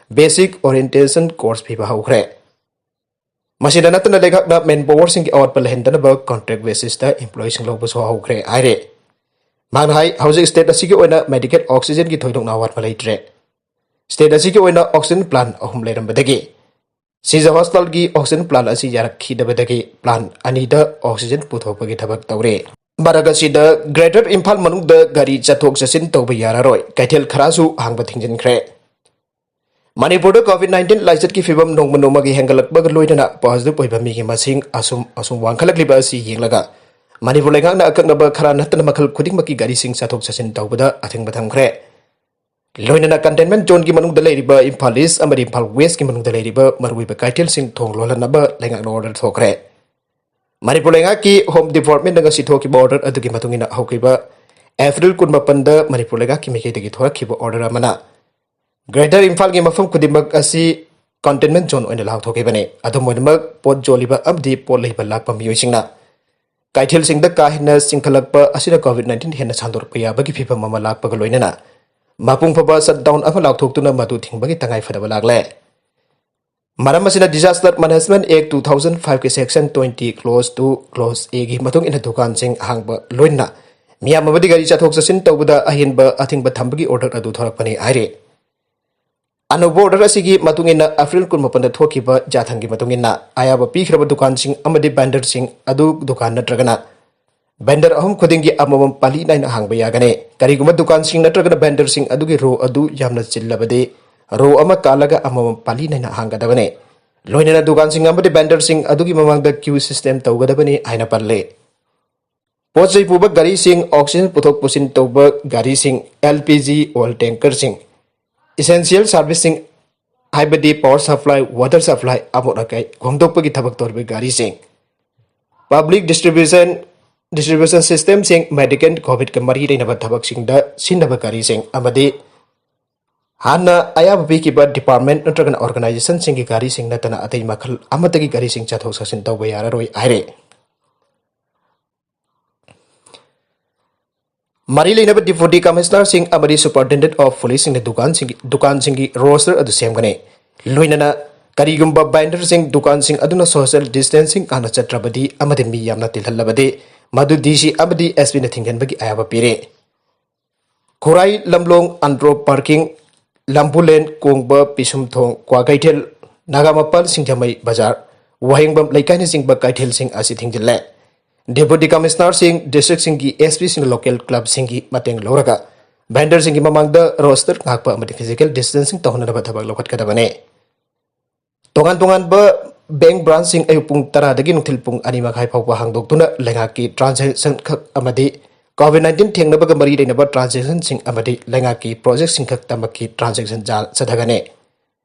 ꯕꯦꯁꯤꯛ ꯑꯣꯔꯤꯌꯦꯟꯇꯦꯁꯟ ꯀꯣꯔꯁ ꯄꯤꯕ ꯍꯧꯈ꯭ꯔꯦ꯫ ꯃꯁꯤꯗ ꯅꯠꯇꯅ ꯂꯩꯉꯥꯛꯅ ꯃꯦꯟ ꯄꯥꯋꯔꯁꯤꯡꯒꯤ ꯑꯋꯥꯠꯄ ꯂꯩꯍꯟꯗꯅꯕ ꯀꯣꯟꯇ꯭ꯔꯦꯛ ꯕꯦꯁꯤꯁꯇ ꯏꯝꯄ꯭ꯂꯣꯌꯤꯁꯤꯡ ꯂꯧꯕꯁꯨ ꯍꯧꯈ꯭ꯔꯦ ꯍꯥꯏꯔꯦ꯫ ꯃꯍꯥꯛꯅ ꯍꯥꯏ, ꯍꯧꯖꯤꯛ ꯁ꯭ꯇꯦꯠ ꯑꯁꯤꯒꯤ ꯑꯣꯏꯅ ꯃꯦꯗꯤꯀꯦꯜ ꯑꯣꯛꯁꯤꯖꯟꯒꯤ ꯊꯣꯏꯗꯣꯛꯅ ꯑꯋꯥꯠꯄ ꯂꯩꯇ꯭ꯔꯦ꯫ ꯁ꯭ꯇꯦꯠ ꯑꯁꯤꯒꯤ ꯑꯣꯏꯅ ꯑꯣꯛꯁꯤꯖꯟ ꯄ꯭ꯂꯥꯟ ꯑꯍꯨꯝ ꯂꯩꯔꯝꯕꯗꯒꯤ ꯁꯤꯖ ꯍꯣꯁꯄꯤꯇꯥꯜꯒꯤ ꯑꯣꯛꯁꯤꯖꯟ ꯄ꯭ꯂꯥꯟ ꯑꯁꯤ ꯌꯥꯔꯛꯈꯤꯗꯕꯗꯒꯤ ꯄ꯭ꯂꯥꯟ ꯑꯅꯤꯗ ꯑꯣꯛꯁꯤꯖꯟ ꯄꯨꯊꯣꯛꯄꯒꯤ ꯊꯕꯛ ꯇꯧꯔꯦ꯫ ꯃꯔꯛ ꯑꯁꯤꯗ ꯒ꯭ꯔꯦꯇꯔ ꯏꯝꯐꯥꯜ ꯃꯅꯨꯡꯗ ꯒꯥꯔꯤ ꯆꯠꯊꯣꯛ ꯆꯠꯁꯤꯟ ꯇꯧꯕ ꯌꯥꯔꯔꯣꯏ, ꯀꯩꯊꯦꯜ ꯈꯔꯁꯨ ꯍꯥꯡꯕ ꯊꯤꯡꯖꯤꯟꯈ꯭ꯔꯦ꯫ ꯃꯅꯤꯄꯨꯔꯗ ꯀꯣꯚꯤꯗ ꯅꯥꯏꯟꯇꯤꯟ ꯂꯥꯏꯆꯠꯀꯤ ꯐꯤꯕꯝ ꯅꯣꯡꯃ ꯅꯣꯡꯃꯒꯤ ꯍꯦꯟꯒꯠꯂꯛꯄꯒ ꯂꯣꯏꯅꯅ ꯄꯣꯖꯤꯇꯤꯚ ꯑꯣꯏꯕ ꯃꯤꯒꯤ ꯃꯁꯤꯡ ꯑꯁꯨꯝ ꯑꯁꯨꯝ ꯋꯥꯡꯈꯠꯂꯛꯂꯤꯕ ꯑꯁꯤ ꯌꯦꯡꯂꯒ ꯃꯅꯤꯄꯨꯔ ꯂꯩꯉꯥꯛꯅ ꯑꯀꯛꯅꯕ ꯈꯔ ꯅꯠꯇꯅ ꯃꯈꯜ ꯈꯨꯗꯤꯡꯃꯛꯀꯤ ꯒꯥꯔꯤꯁꯤꯡ ꯆꯠꯊꯣꯛ ꯆꯠꯁꯤꯟ ꯇꯧꯕꯗ ꯑꯊꯤꯡꯕ ꯊꯝꯈ꯭ꯔꯦ꯫ ꯂꯣꯏꯅꯅ containment zoneꯒꯤ ꯃꯅꯨꯡꯗ ꯂꯩꯔꯤꯕ ꯏꯝꯐꯥꯜ ꯏꯁ ꯑꯃꯗꯤ ꯏꯝꯐꯥꯜ ꯋꯦꯁꯀꯤ ꯃꯅꯨꯡꯗ ꯂꯩꯔꯤꯕ ꯃꯔꯨꯑꯣꯏꯕ ꯀꯩꯊꯦꯜꯁꯤꯡ ꯊꯣꯡ ꯂꯣꯜꯍꯟꯅꯕ ꯂꯩꯉꯥꯛꯅ order ꯊꯣꯛꯈ꯭ꯔꯦ꯫ ꯃꯅꯤꯄꯨꯔ ꯂꯩꯉꯥꯛꯀꯤ Home Departmentꯅ ꯉꯁꯤ ꯊꯣꯛꯈꯤꯕ order ꯑꯗꯨꯒꯤ ꯃꯇꯨꯡ ꯏꯟꯅ ꯍꯧꯈꯤꯕ ꯑꯦꯄ꯭ꯔꯤꯜ ꯀꯨꯟꯃꯥꯄꯟꯗ ꯃꯅꯤꯄꯨꯔ ꯂꯩꯉꯥꯛꯀꯤ ꯃꯥꯏꯀꯩꯗꯒꯤ ꯊꯣꯔꯛꯈꯤꯕ order ꯑꯃꯅ Greater ꯏꯝꯐꯥꯜꯒꯤ ꯃꯐꯝ ꯈꯨꯗꯤꯡꯃꯛ ꯑꯁꯤ containment zone ꯑꯣꯏꯅ ꯂꯥꯎꯊꯣꯛꯈꯤꯕꯅꯤ꯫ ꯑꯗꯨꯝ ꯑꯣꯏꯅꯃꯛ, ꯄꯣꯠ ꯌꯣꯜꯂꯤꯕ ꯑꯃꯗꯤ ꯄꯣꯠ ꯂꯩꯕ ꯂꯥꯛꯄ ꯃꯤꯑꯣꯏꯁꯤꯡꯅ ꯀꯩꯊꯦꯜꯁꯤꯡꯗ ꯀꯥ ꯍꯦꯟꯅ ꯆꯤꯡꯈꯠꯂꯛꯄ ꯑꯁꯤꯅ COVID nineteen ꯍꯦꯟꯅ ꯁꯟꯗꯣꯔꯛꯄ ꯌꯥꯕꯒꯤ ꯐꯤꯚꯝ ꯑꯃ ꯂꯥꯛꯄꯒ ꯂꯣꯏꯅꯅ ꯃꯄꯨꯡ ꯐꯥꯕ shutdown ꯑꯃ ꯂꯥꯎꯊꯣꯛꯇꯨꯅ ꯃꯗꯨ ꯊꯤꯡꯕꯒꯤ ꯇꯉꯥꯏ ꯐꯗꯕ ꯂꯥꯛꯂꯦ꯫ ꯃꯔꯝ ꯑꯁꯤꯅ Disaster Management Act two thousand five ꯀꯤ section twenty clause two clause A ꯒꯤ ꯃꯇꯨꯡ ꯏꯟꯅ ꯗꯨꯀꯥꯟꯁꯤꯡ ꯍꯥꯡꯕ ꯂꯣꯏꯅꯅ ꯃꯤꯌꯥꯝ ꯑꯃꯗꯤ ꯒꯥꯔꯤ ꯆꯠꯊꯣꯛ ꯆꯠꯁꯤꯟ ꯇꯧꯕꯗ ꯑꯍꯦꯟꯕ ꯑꯊꯤꯡꯕ ꯊꯝꯕꯒꯤ order ꯑꯗꯨ ꯊꯣꯔꯛꯄꯅꯤ ꯍꯥꯏꯔꯤ꯫ ꯑꯅꯧꯕ order ꯑꯁꯤꯒꯤ ꯃꯇꯨꯡ ꯏꯟꯅ ꯑꯦꯄ꯭ꯔꯤꯜ ꯀꯨꯟꯃꯥꯄꯟꯗ ꯊꯣꯛꯈꯤꯕ ꯌꯥꯊꯪꯒꯤ ꯃꯇꯨꯡ ꯏꯟꯅ ꯑꯌꯥꯕ ꯄꯤꯈ꯭ꯔꯕ ꯗꯨꯀꯥꯟꯁꯤꯡ ꯑꯃꯗꯤ vendorꯁꯤꯡ ꯑꯗꯨ ꯗꯨꯀꯥꯟ ꯅꯠꯇ꯭ꯔꯒꯅ vendor ꯑꯍꯨꯝ ꯈꯨꯗꯤꯡꯒꯤ ꯑꯃꯃꯝ ꯄꯥꯂꯤ ꯅꯥꯏꯅ ꯍꯥꯡꯕ ꯌꯥꯒꯅꯤ꯫ ꯀꯔꯤꯒꯨꯝꯕ ꯗꯨꯀꯥꯟꯁꯤꯡ ꯅꯠꯇ꯭ꯔꯒꯅ vendorꯁꯤꯡ ꯑꯗꯨꯒꯤ row ꯑꯗꯨ ꯌꯥꯝꯅ ꯆꯤꯜꯂꯕꯗꯤ row ꯑꯃ ꯀꯥꯜꯂꯒ ꯑꯃꯃꯝ ꯄꯥꯂꯤ ꯅꯥꯏꯅ ꯍꯥꯡꯒꯗꯕꯅꯤ꯫ ꯂꯣꯏꯅꯅ ꯗꯨꯀꯥꯟꯁꯤꯡ ꯑꯃꯗꯤ vendorꯁꯤꯡ ꯑꯗꯨꯒꯤ ꯃꯃꯥꯡꯗ queue system ꯇꯧꯒꯗꯕꯅꯤ ꯍꯥꯏꯅ ꯄꯜꯂꯤ꯫ ꯄꯣꯠ ꯆꯩ ꯄꯨꯕ ꯒꯥꯔꯤꯁꯤꯡ, oxygen ꯄꯨꯊꯣꯛ ꯄꯨꯁꯤꯟ ꯇꯧꯕ ꯒꯥꯔꯤꯁꯤꯡ, L P G oil tankerꯁꯤꯡ, essential serviceꯁꯤꯡ ꯍꯥꯏꯕꯗꯤ power supply, water supply, ꯑꯃꯣꯠ ꯑꯀꯥꯏ ꯈꯣꯝꯗꯣꯛꯄꯒꯤ ꯊꯕꯛ ꯇꯧꯔꯤꯕ ꯒꯥꯔꯤꯁꯤꯡ, public distribution distribution systemꯁꯤꯡ, medical, COVIDꯀ ꯃꯔꯤ ꯂꯩꯅꯕ ꯊꯕꯛꯁꯤꯡꯗ ꯁꯤꯖꯤꯟꯅꯕ ꯒꯥꯔꯤꯁꯤꯡ ꯑꯃꯗꯤ ꯍꯥꯟꯅ ꯑꯌꯥꯕ ꯄꯤꯈꯤꯕ department ꯅꯠꯇ꯭ꯔꯒꯅ organizationꯁꯤꯡꯒꯤ ꯒꯥꯔꯤꯁꯤꯡ ꯅꯠꯇꯅ ꯑꯇꯩ ꯃꯈꯜ ꯑꯃꯠꯇꯒꯤ ꯒꯥꯔꯤꯁꯤꯡ ꯆꯠꯊꯣꯛ ꯆꯠꯁꯤꯟ ꯇꯧꯕ ꯌꯥꯔꯔꯣꯏ ꯍꯥꯏꯔꯦ꯫ ꯃꯔꯤ ꯂꯩꯅꯕ Deputy Commissionerꯁꯤꯡ ꯑꯃꯗꯤ Superintendent of Policeꯁꯤꯡꯅ ꯗꯨꯀꯥꯟꯁꯤꯡꯒꯤ, ꯗꯨꯀꯥꯟꯁꯤꯡꯒꯤ roster ꯑꯗꯨ ꯁꯦꯝꯒꯅꯤ꯫ ꯂꯣꯏꯅꯅ ꯀꯔꯤꯒꯨꯝꯕ vendorꯁꯤꯡ, ꯗꯨꯀꯥꯟꯁꯤꯡ ꯑꯗꯨꯅ social distancing ꯉꯥꯛꯅ ꯆꯠꯇ꯭ꯔꯕꯗꯤ ꯑꯃꯗꯤ ꯃꯤ ꯌꯥꯝꯅ ꯇꯤꯜꯍꯜꯂꯕꯗꯤ ꯃꯗꯨ D C ꯑꯃꯗꯤ S Pꯅ ꯊꯤꯡꯖꯤꯟꯕꯒꯤ ꯑꯌꯥꯕ ꯄꯤꯔꯦ꯫ ꯈꯨꯔꯥꯏ ꯂꯝꯂꯣꯡ, ꯑꯟꯗ꯭ꯔꯣ parking, ꯂꯝꯕꯨꯂꯦꯟ, ꯀꯣꯡꯕ, ꯄꯤꯁꯨꯝꯊꯣꯡ, ꯀ꯭ꯋꯥꯀꯩꯊꯦꯜ, ꯅꯥꯒꯥꯃꯄꯥꯜ, ꯁꯤꯡꯖꯃꯩ ꯕꯖꯥꯔ, ꯋꯥꯍꯦꯡꯕꯝ ꯂꯩꯀꯥꯏꯅꯆꯤꯡꯕ ꯀꯩꯊꯦꯜꯁꯤꯡ ꯑꯁꯤ ꯊꯤꯡꯖꯤꯜꯂꯦ꯫ Deputy Commissionerꯁꯤꯡ, districtꯁꯤꯡꯒꯤ S Pꯁꯤꯡꯅ local clubꯁꯤꯡꯒꯤ ꯃꯇꯦꯡ ꯂꯧꯔꯒ vendorꯁꯤꯡꯒꯤ ꯃꯃꯥꯡꯗ roster ꯉꯥꯛꯄ ꯑꯃꯗꯤ physical distancing ꯇꯧꯍꯟꯅꯕ ꯊꯕꯛ ꯂꯧꯈꯠꯀꯗꯕꯅꯤ꯫ ꯇꯣꯉꯥꯟ ꯇꯣꯉꯥꯟꯕ bank branchꯁꯤꯡ ꯑꯌꯨꯛ ꯄꯨꯡ ꯇꯔꯥꯗꯒꯤ ꯅꯨꯡꯊꯤꯜ ꯄꯨꯡ ꯑꯅꯤ ꯃꯈꯥꯏ ꯐꯥꯎꯕ ꯍꯥꯡꯗꯣꯛꯇꯨꯅ ꯂꯩꯉꯥꯛꯀꯤ transaction ꯈꯛ ꯑꯃꯗꯤ COVID nineteen ꯊꯦꯡꯅꯕꯒ ꯃꯔꯤ ꯂꯩꯅꯕ transactionꯁꯤꯡ ꯑꯃꯗꯤ ꯂꯩꯉꯥꯛꯀꯤ projectꯁꯤꯡ ꯈꯛꯇꯃꯛꯀꯤ transaction ꯆꯥ-, ꯆꯠꯊꯒꯅꯤ꯫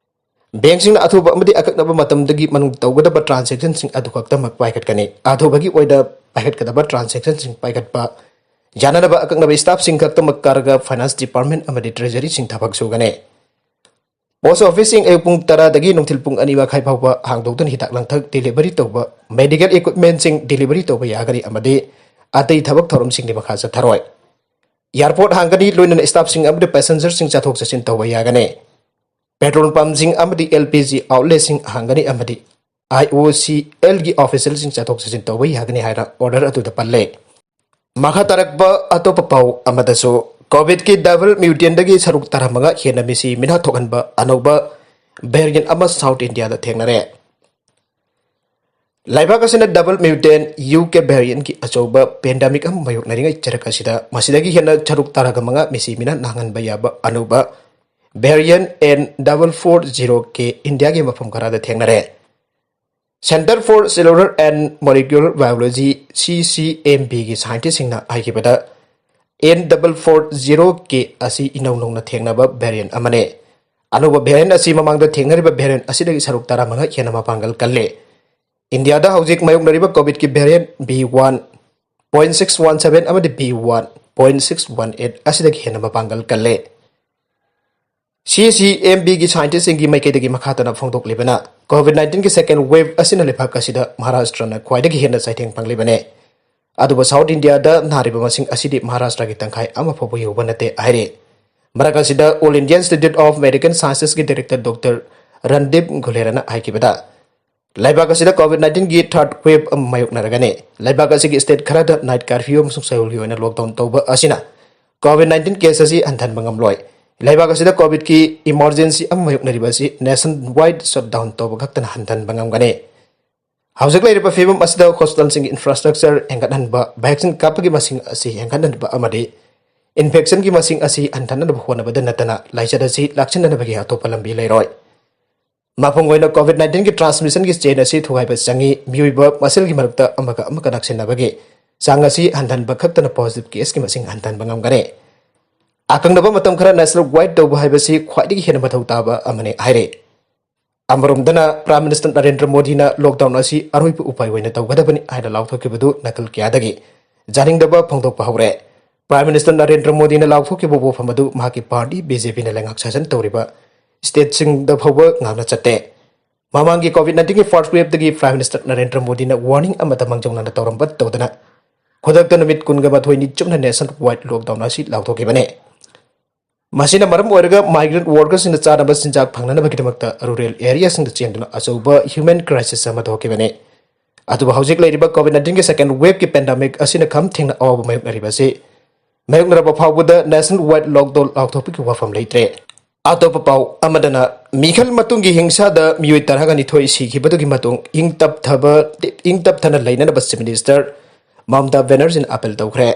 Bankꯁꯤꯡꯅ ꯑꯊꯨꯕ ꯑꯃꯗꯤ ꯑꯀꯛꯅꯕ ꯃꯇꯝꯗꯒꯤ ꯃꯅꯨꯡ ꯇꯧꯒꯗꯕ transactionꯁꯤꯡ ꯑꯗꯨ ꯈꯛꯇꯃꯛ ꯄꯥꯏꯈꯠꯀꯅꯤ꯫ ꯑꯊꯨꯕꯒꯤ ꯑꯣꯏꯅ ꯄꯥꯏꯈꯠꯀꯗꯕ transactionꯁꯤꯡ ꯄꯥꯏꯈꯠꯄ ꯌꯥꯅꯅꯕ ꯑꯀꯛꯅꯕ staffꯁꯤꯡ ꯈꯛꯇꯃꯛ ꯀꯥꯔꯒ Finance Department ꯑꯃꯗꯤ Treasuryꯁꯤꯡ ꯊꯕꯛ ꯁꯨꯒꯅꯤ꯫ Post officeꯁꯤꯡ ꯑꯌꯨꯛ ꯄꯨꯡ ꯇꯔꯥꯗꯒꯤ ꯅꯨꯡꯊꯤꯜ ꯄꯨꯡ ꯑꯅꯤ ꯃꯈꯥꯏ ꯐꯥꯎꯕ ꯍꯥꯡꯗꯣꯛꯇꯨꯅ ꯍꯤꯗꯥꯛ ꯂꯥꯡꯊꯛ delivery ꯇꯧꯕ, medical equipmentꯁꯤꯡ delivery ꯇꯧꯕ ꯌꯥꯒꯅꯤ ꯑꯃꯗꯤ ꯑꯇꯩ ꯊꯕꯛ ꯊꯧꯔꯝꯁꯤꯡꯗꯤ ꯃꯈꯥ ꯆꯠꯊꯔꯣꯏ꯫ Airport ꯍꯥꯡꯒꯅꯤ, ꯂꯣꯏꯅꯅ staffꯁꯤꯡ ꯑꯃꯗꯤ passengerꯁꯤꯡ ꯆꯠꯊꯣꯛ ꯆꯠꯁꯤꯟ ꯇꯧꯕ ꯌꯥꯒꯅꯤ꯫ Petrol pumpꯁꯤꯡ ꯑꯃꯗꯤ LPG outletꯁꯤꯡ ꯍꯥꯡꯒꯅꯤ ꯑꯃꯗꯤ IOCLꯒꯤ officialꯁꯤꯡ ꯆꯠꯊꯣꯛ ꯆꯠꯁꯤꯟ ꯇꯧꯕ ꯌꯥꯒꯅꯤ ꯍꯥꯏꯅ order ꯑꯗꯨꯗ ꯄꯜꯂꯦ꯫ ꯃꯈꯥ ꯇꯥꯔꯛꯄ ꯑꯇꯣꯞꯄ ꯄꯥꯎ ꯑꯃꯗꯁꯨ, COVIDꯀꯤ double mutantꯗꯒꯤ ꯁꯔꯨꯛ ꯇꯔꯥꯃꯉꯥ ꯍꯦꯟꯅ ꯃꯤꯁꯤ ꯃꯤꯅꯥ ꯊꯣꯛꯍꯟꯕ ꯑꯅꯧꯕ variant ꯑꯃ South Indiaꯗ ꯊꯦꯡꯅꯔꯦ꯫ ꯂꯩꯕꯥꯛ ꯑꯁꯤꯅ double mutant UK variantꯀꯤ ꯑꯆꯧꯕ pandemic ꯑꯃ ꯃꯥꯌꯣꯛꯅꯔꯤꯉꯩ ꯆꯔꯛ ꯑꯁꯤꯗ ꯃꯁꯤꯗꯒꯤ ꯍꯦꯟꯅ ꯁꯔꯨꯛ ꯇꯔꯥꯃꯉꯥ ꯃꯤꯁꯤ ꯃꯤꯅꯥ ꯅꯥꯍꯟꯕ ꯌꯥꯕ ꯑꯅꯧꯕ variant N double four zero K Indiaꯒꯤ ꯃꯐꯝ ꯈꯔꯗ ꯊꯦꯡꯅꯔꯦ꯫ Centre for Cellular and Molecular Biology, CCMBꯒꯤ scientistꯁꯤꯡꯅ ꯍꯥꯏꯈꯤꯕꯗ, N double four zero K ꯑꯁꯤ ꯏꯅꯧ ꯅꯧꯅ ꯊꯦꯡꯅꯕ variant ꯑꯃꯅꯤ꯫ ꯑꯅꯧꯕ variant ꯑꯁꯤ ꯃꯃꯥꯡꯗ ꯊꯦꯡꯅꯔꯤꯕ variant ꯑꯁꯤꯗꯒꯤ ꯁꯔꯨꯛ ꯇꯔꯥꯃꯉꯥ ꯍꯦꯟꯅ ꯃꯄꯥꯡꯒꯜ ꯀꯜꯂꯤ꯫ ꯏꯟꯗꯤꯌꯥꯗ ꯍꯧꯖꯤꯛ ꯃꯥꯌꯣꯛꯅꯔꯤꯕ COVIDꯀꯤ variant B one point six one seven ꯑꯃꯗꯤ B one point six one eight ꯑꯁꯤꯗꯒꯤ ꯍꯦꯟꯅ ꯃꯄꯥꯡꯒꯜ ꯀꯜꯂꯤ꯫ CCMBꯒꯤ scientistꯁꯤꯡꯒꯤ ꯃꯥꯏꯀꯩꯗꯒꯤ ꯃꯈꯥ ꯇꯥꯅ ꯐꯣꯡꯗꯣꯛꯂꯤꯕꯅ, COVID nineteenꯒꯤ second wave ꯑꯁꯤꯅ ꯂꯩꯕꯥꯛ ꯑꯁꯤꯗ ꯃꯍꯥꯔꯥꯁꯇ꯭ꯔꯅ ꯈ꯭ꯋꯥꯏꯗꯒꯤ ꯍꯦꯟꯅ ꯆꯩꯊꯦꯡ ꯐꯪꯂꯤꯕꯅꯤ꯫ ꯑꯗꯨꯕꯨ South Indiaꯗ ꯅꯥꯔꯤꯕ ꯃꯁꯤꯡ ꯑꯁꯤꯗꯤ ꯃꯍꯥꯔꯥꯁꯇ꯭ꯔꯒꯤ ꯇꯪꯈꯥꯏ ꯑꯃ ꯐꯥꯎꯕ ꯌꯧꯕ ꯅꯠꯇꯦ ꯍꯥꯏꯔꯤ꯫ ꯃꯔꯛ ꯑꯁꯤꯗ All India Institute of Medical Sciencesꯀꯤ director Doctor Randeep Gulerana ꯍꯥꯏꯈꯤꯕꯗ, ꯂꯩꯕꯥꯛ ꯑꯁꯤꯗ COVID nineteenꯒꯤ third wave ꯑꯃ ꯃꯥꯌꯣꯛꯅꯔꯒꯅꯤ꯫ ꯂꯩꯕꯥꯛ ꯑꯁꯤꯒꯤ state ꯈꯔꯗ night curfew ꯑꯃꯁꯨꯡ ꯆꯌꯣꯜꯒꯤ ꯑꯣꯏꯅ lockdown ꯇꯧꯕ ꯑꯁꯤꯅ COVID nineteen case ꯑꯁꯤ ꯍꯟꯊꯍꯟꯕ ꯉꯝꯂꯣꯏ꯫ ꯂꯩꯕꯥꯛ ꯑꯁꯤꯗ COVIDꯀꯤ emergency ꯑꯃ ꯃꯥꯌꯣꯛꯅꯔꯤꯕ ꯑꯁꯤ nationwide shutdown ꯇꯧꯕ ꯈꯛꯇꯅ ꯍꯟꯊꯍꯟꯕ ꯉꯝꯒꯅꯤ꯫ ꯍꯧꯖꯤꯛ ꯂꯩꯔꯤꯕ ꯐꯤꯕꯝ ꯑꯁꯤꯗ hospitalꯁꯤꯡꯒꯤ infrastructure ꯍꯦꯟꯒꯠꯍꯟꯕ, vaccine ꯀꯥꯞꯄꯒꯤ ꯃꯁꯤꯡ ꯑꯁꯤ ꯍꯦꯟꯒꯠꯍꯟꯕ ꯑꯃꯗꯤ infectionꯒꯤ ꯃꯁꯤꯡ ꯑꯁꯤ ꯍꯟꯊꯅꯕ ꯍꯣꯠꯅꯕꯗ ꯅꯠꯇꯅ ꯂꯥꯏꯆꯠ ꯑꯁꯤ ꯂꯥꯛꯁꯤꯟꯅꯅꯕꯒꯤ ꯑꯇꯣꯞꯄ ꯂꯝꯕꯤ ꯂꯩꯔꯣꯏ꯫ ꯃꯄꯨꯡ ꯑꯣꯏꯅ COVID nineteenꯒꯤ transmissionꯒꯤ chain ꯑꯁꯤ ꯊꯨꯒꯥꯏꯕ ꯆꯪꯏ꯫ ꯃꯤꯑꯣꯏꯕ ꯃꯁꯦꯜꯒꯤ ꯃꯔꯛꯇ ꯑꯃꯒ ꯑꯃꯒ ꯅꯛꯁꯤꯟꯅꯕꯒꯤ ꯆꯥꯡ ꯑꯁꯤ ꯍꯟꯊꯍꯟꯕ ꯈꯛꯇꯅ positive caseꯀꯤ ꯃꯁꯤꯡ ꯍꯟꯊꯍꯟꯕ ꯉꯝꯒꯅꯤ꯫ ꯑꯀꯛꯅꯕ ꯃꯇꯝ ꯈꯔ nationwide ꯇꯧꯕ ꯍꯥꯏꯕꯁꯤ ꯈ꯭ꯋꯥꯏꯗꯒꯤ ꯍꯦꯟꯅ ꯃꯊꯧ ꯇꯥꯕ ꯑꯃꯅꯤ ꯍꯥꯏꯔꯤ꯫ ꯑꯃꯔꯣꯝꯗꯅ Prime Minister ꯅꯔꯦꯟꯗ꯭ꯔ ꯃꯣꯗꯤꯅ lockdown ꯑꯁꯤ ꯑꯔꯣꯏꯕ ꯎꯄꯥꯏ ꯑꯣꯏꯅ ꯇꯧꯒꯗꯕꯅꯤ ꯍꯥꯏꯅ ꯂꯥꯎꯊꯣꯛꯈꯤꯕꯗꯨ ꯅꯥꯀꯜ ꯀꯌꯥꯗꯒꯤ ꯌꯥꯅꯤꯡꯗꯕ ꯐꯣꯡꯗꯣꯛꯄ ꯍꯧꯔꯦ꯫ Prime Minister ꯅꯔꯦꯟꯗ꯭ꯔ ꯃꯣꯗꯤꯅ ꯂꯥꯎꯊꯣꯛꯈꯤꯕ ꯋꯥꯐꯝ ꯑꯗꯨ ꯃꯍꯥꯛꯀꯤ party BJPꯅ ꯂꯩꯉꯥꯛ ꯁꯥꯖꯟ ꯇꯧꯔꯤꯕ stateꯁꯤꯡꯗ ꯐꯥꯎꯕ ꯉꯥꯛꯅ ꯆꯠꯇꯦ꯫ ꯃꯃꯥꯡꯒꯤ COVID nineteenꯒꯤ first waveꯗꯒꯤ Prime Minister Narendra ꯃꯣꯗꯤꯅ warning ꯑꯃꯠꯇ ꯃꯥꯡꯖꯧꯅꯅ ꯇꯧꯔꯝꯕ ꯇꯧꯗꯅ ꯈꯨꯗꯛꯇ ꯅꯨꯃꯤꯠ ꯀꯨꯟꯒ ꯃꯥꯊꯣꯏꯅꯤ ꯆꯨꯞꯅ nationwide lockdown ꯑꯁꯤ ꯂꯥꯎꯊꯣꯛꯈꯤꯕꯅꯤ꯫ ꯃꯁꯤꯅ ꯃꯔꯝ ꯑꯣꯏꯔꯒ migrant workerꯁꯤꯡꯅ ꯆꯥꯅꯕ ꯆꯤꯟꯖꯥꯛ ꯐꯪꯅꯅꯕꯒꯤꯗꯃꯛꯇ rural areaꯁꯤꯡꯗ ꯆꯦꯟꯗꯨꯅ ꯑꯆꯧꯕ human crisis ꯑꯃ ꯊꯣꯛꯈꯤꯕꯅꯤ꯫ ꯑꯗꯨꯕꯨ ꯍꯧꯖꯤꯛ ꯂꯩꯔꯤꯕ COVID nineteenꯒꯤ second waveꯀꯤ pandemic ꯑꯁꯤꯅ ꯈꯝ ꯊꯦꯡꯅ ꯑꯋꯥꯕ ꯃꯥꯌꯣꯛꯅꯔꯤꯕ ꯑꯁꯤ ꯃꯥꯌꯣꯛꯅꯔꯕ ꯐꯥꯎꯕꯗ nationwide lockdown ꯂꯥꯎꯊꯣꯛꯄꯒꯤ ꯋꯥꯐꯝ ꯂꯩꯇ꯭ꯔꯦ꯫ ꯑꯇꯣꯞꯄ ꯄꯥꯎ ꯑꯃꯗꯅ, ꯃꯤꯈꯜ ꯃꯇꯨꯡꯒꯤ ꯍꯤꯡꯁꯥꯗ ꯃꯤꯑꯣꯏ ꯇꯔꯥꯒ ꯅꯤꯊꯣꯏ ꯁꯤꯈꯤꯕꯗꯨꯒꯤ ꯃꯇꯨꯡ ꯏꯪ ꯇꯞꯊꯕ, ꯏꯪ ꯇꯞꯊꯅ ꯂꯩꯅꯅꯕ Chief Minister ꯃꯃꯇꯥ ꯕꯦꯅꯔꯖꯤꯅ appeal ꯇꯧꯈ꯭ꯔꯦ꯫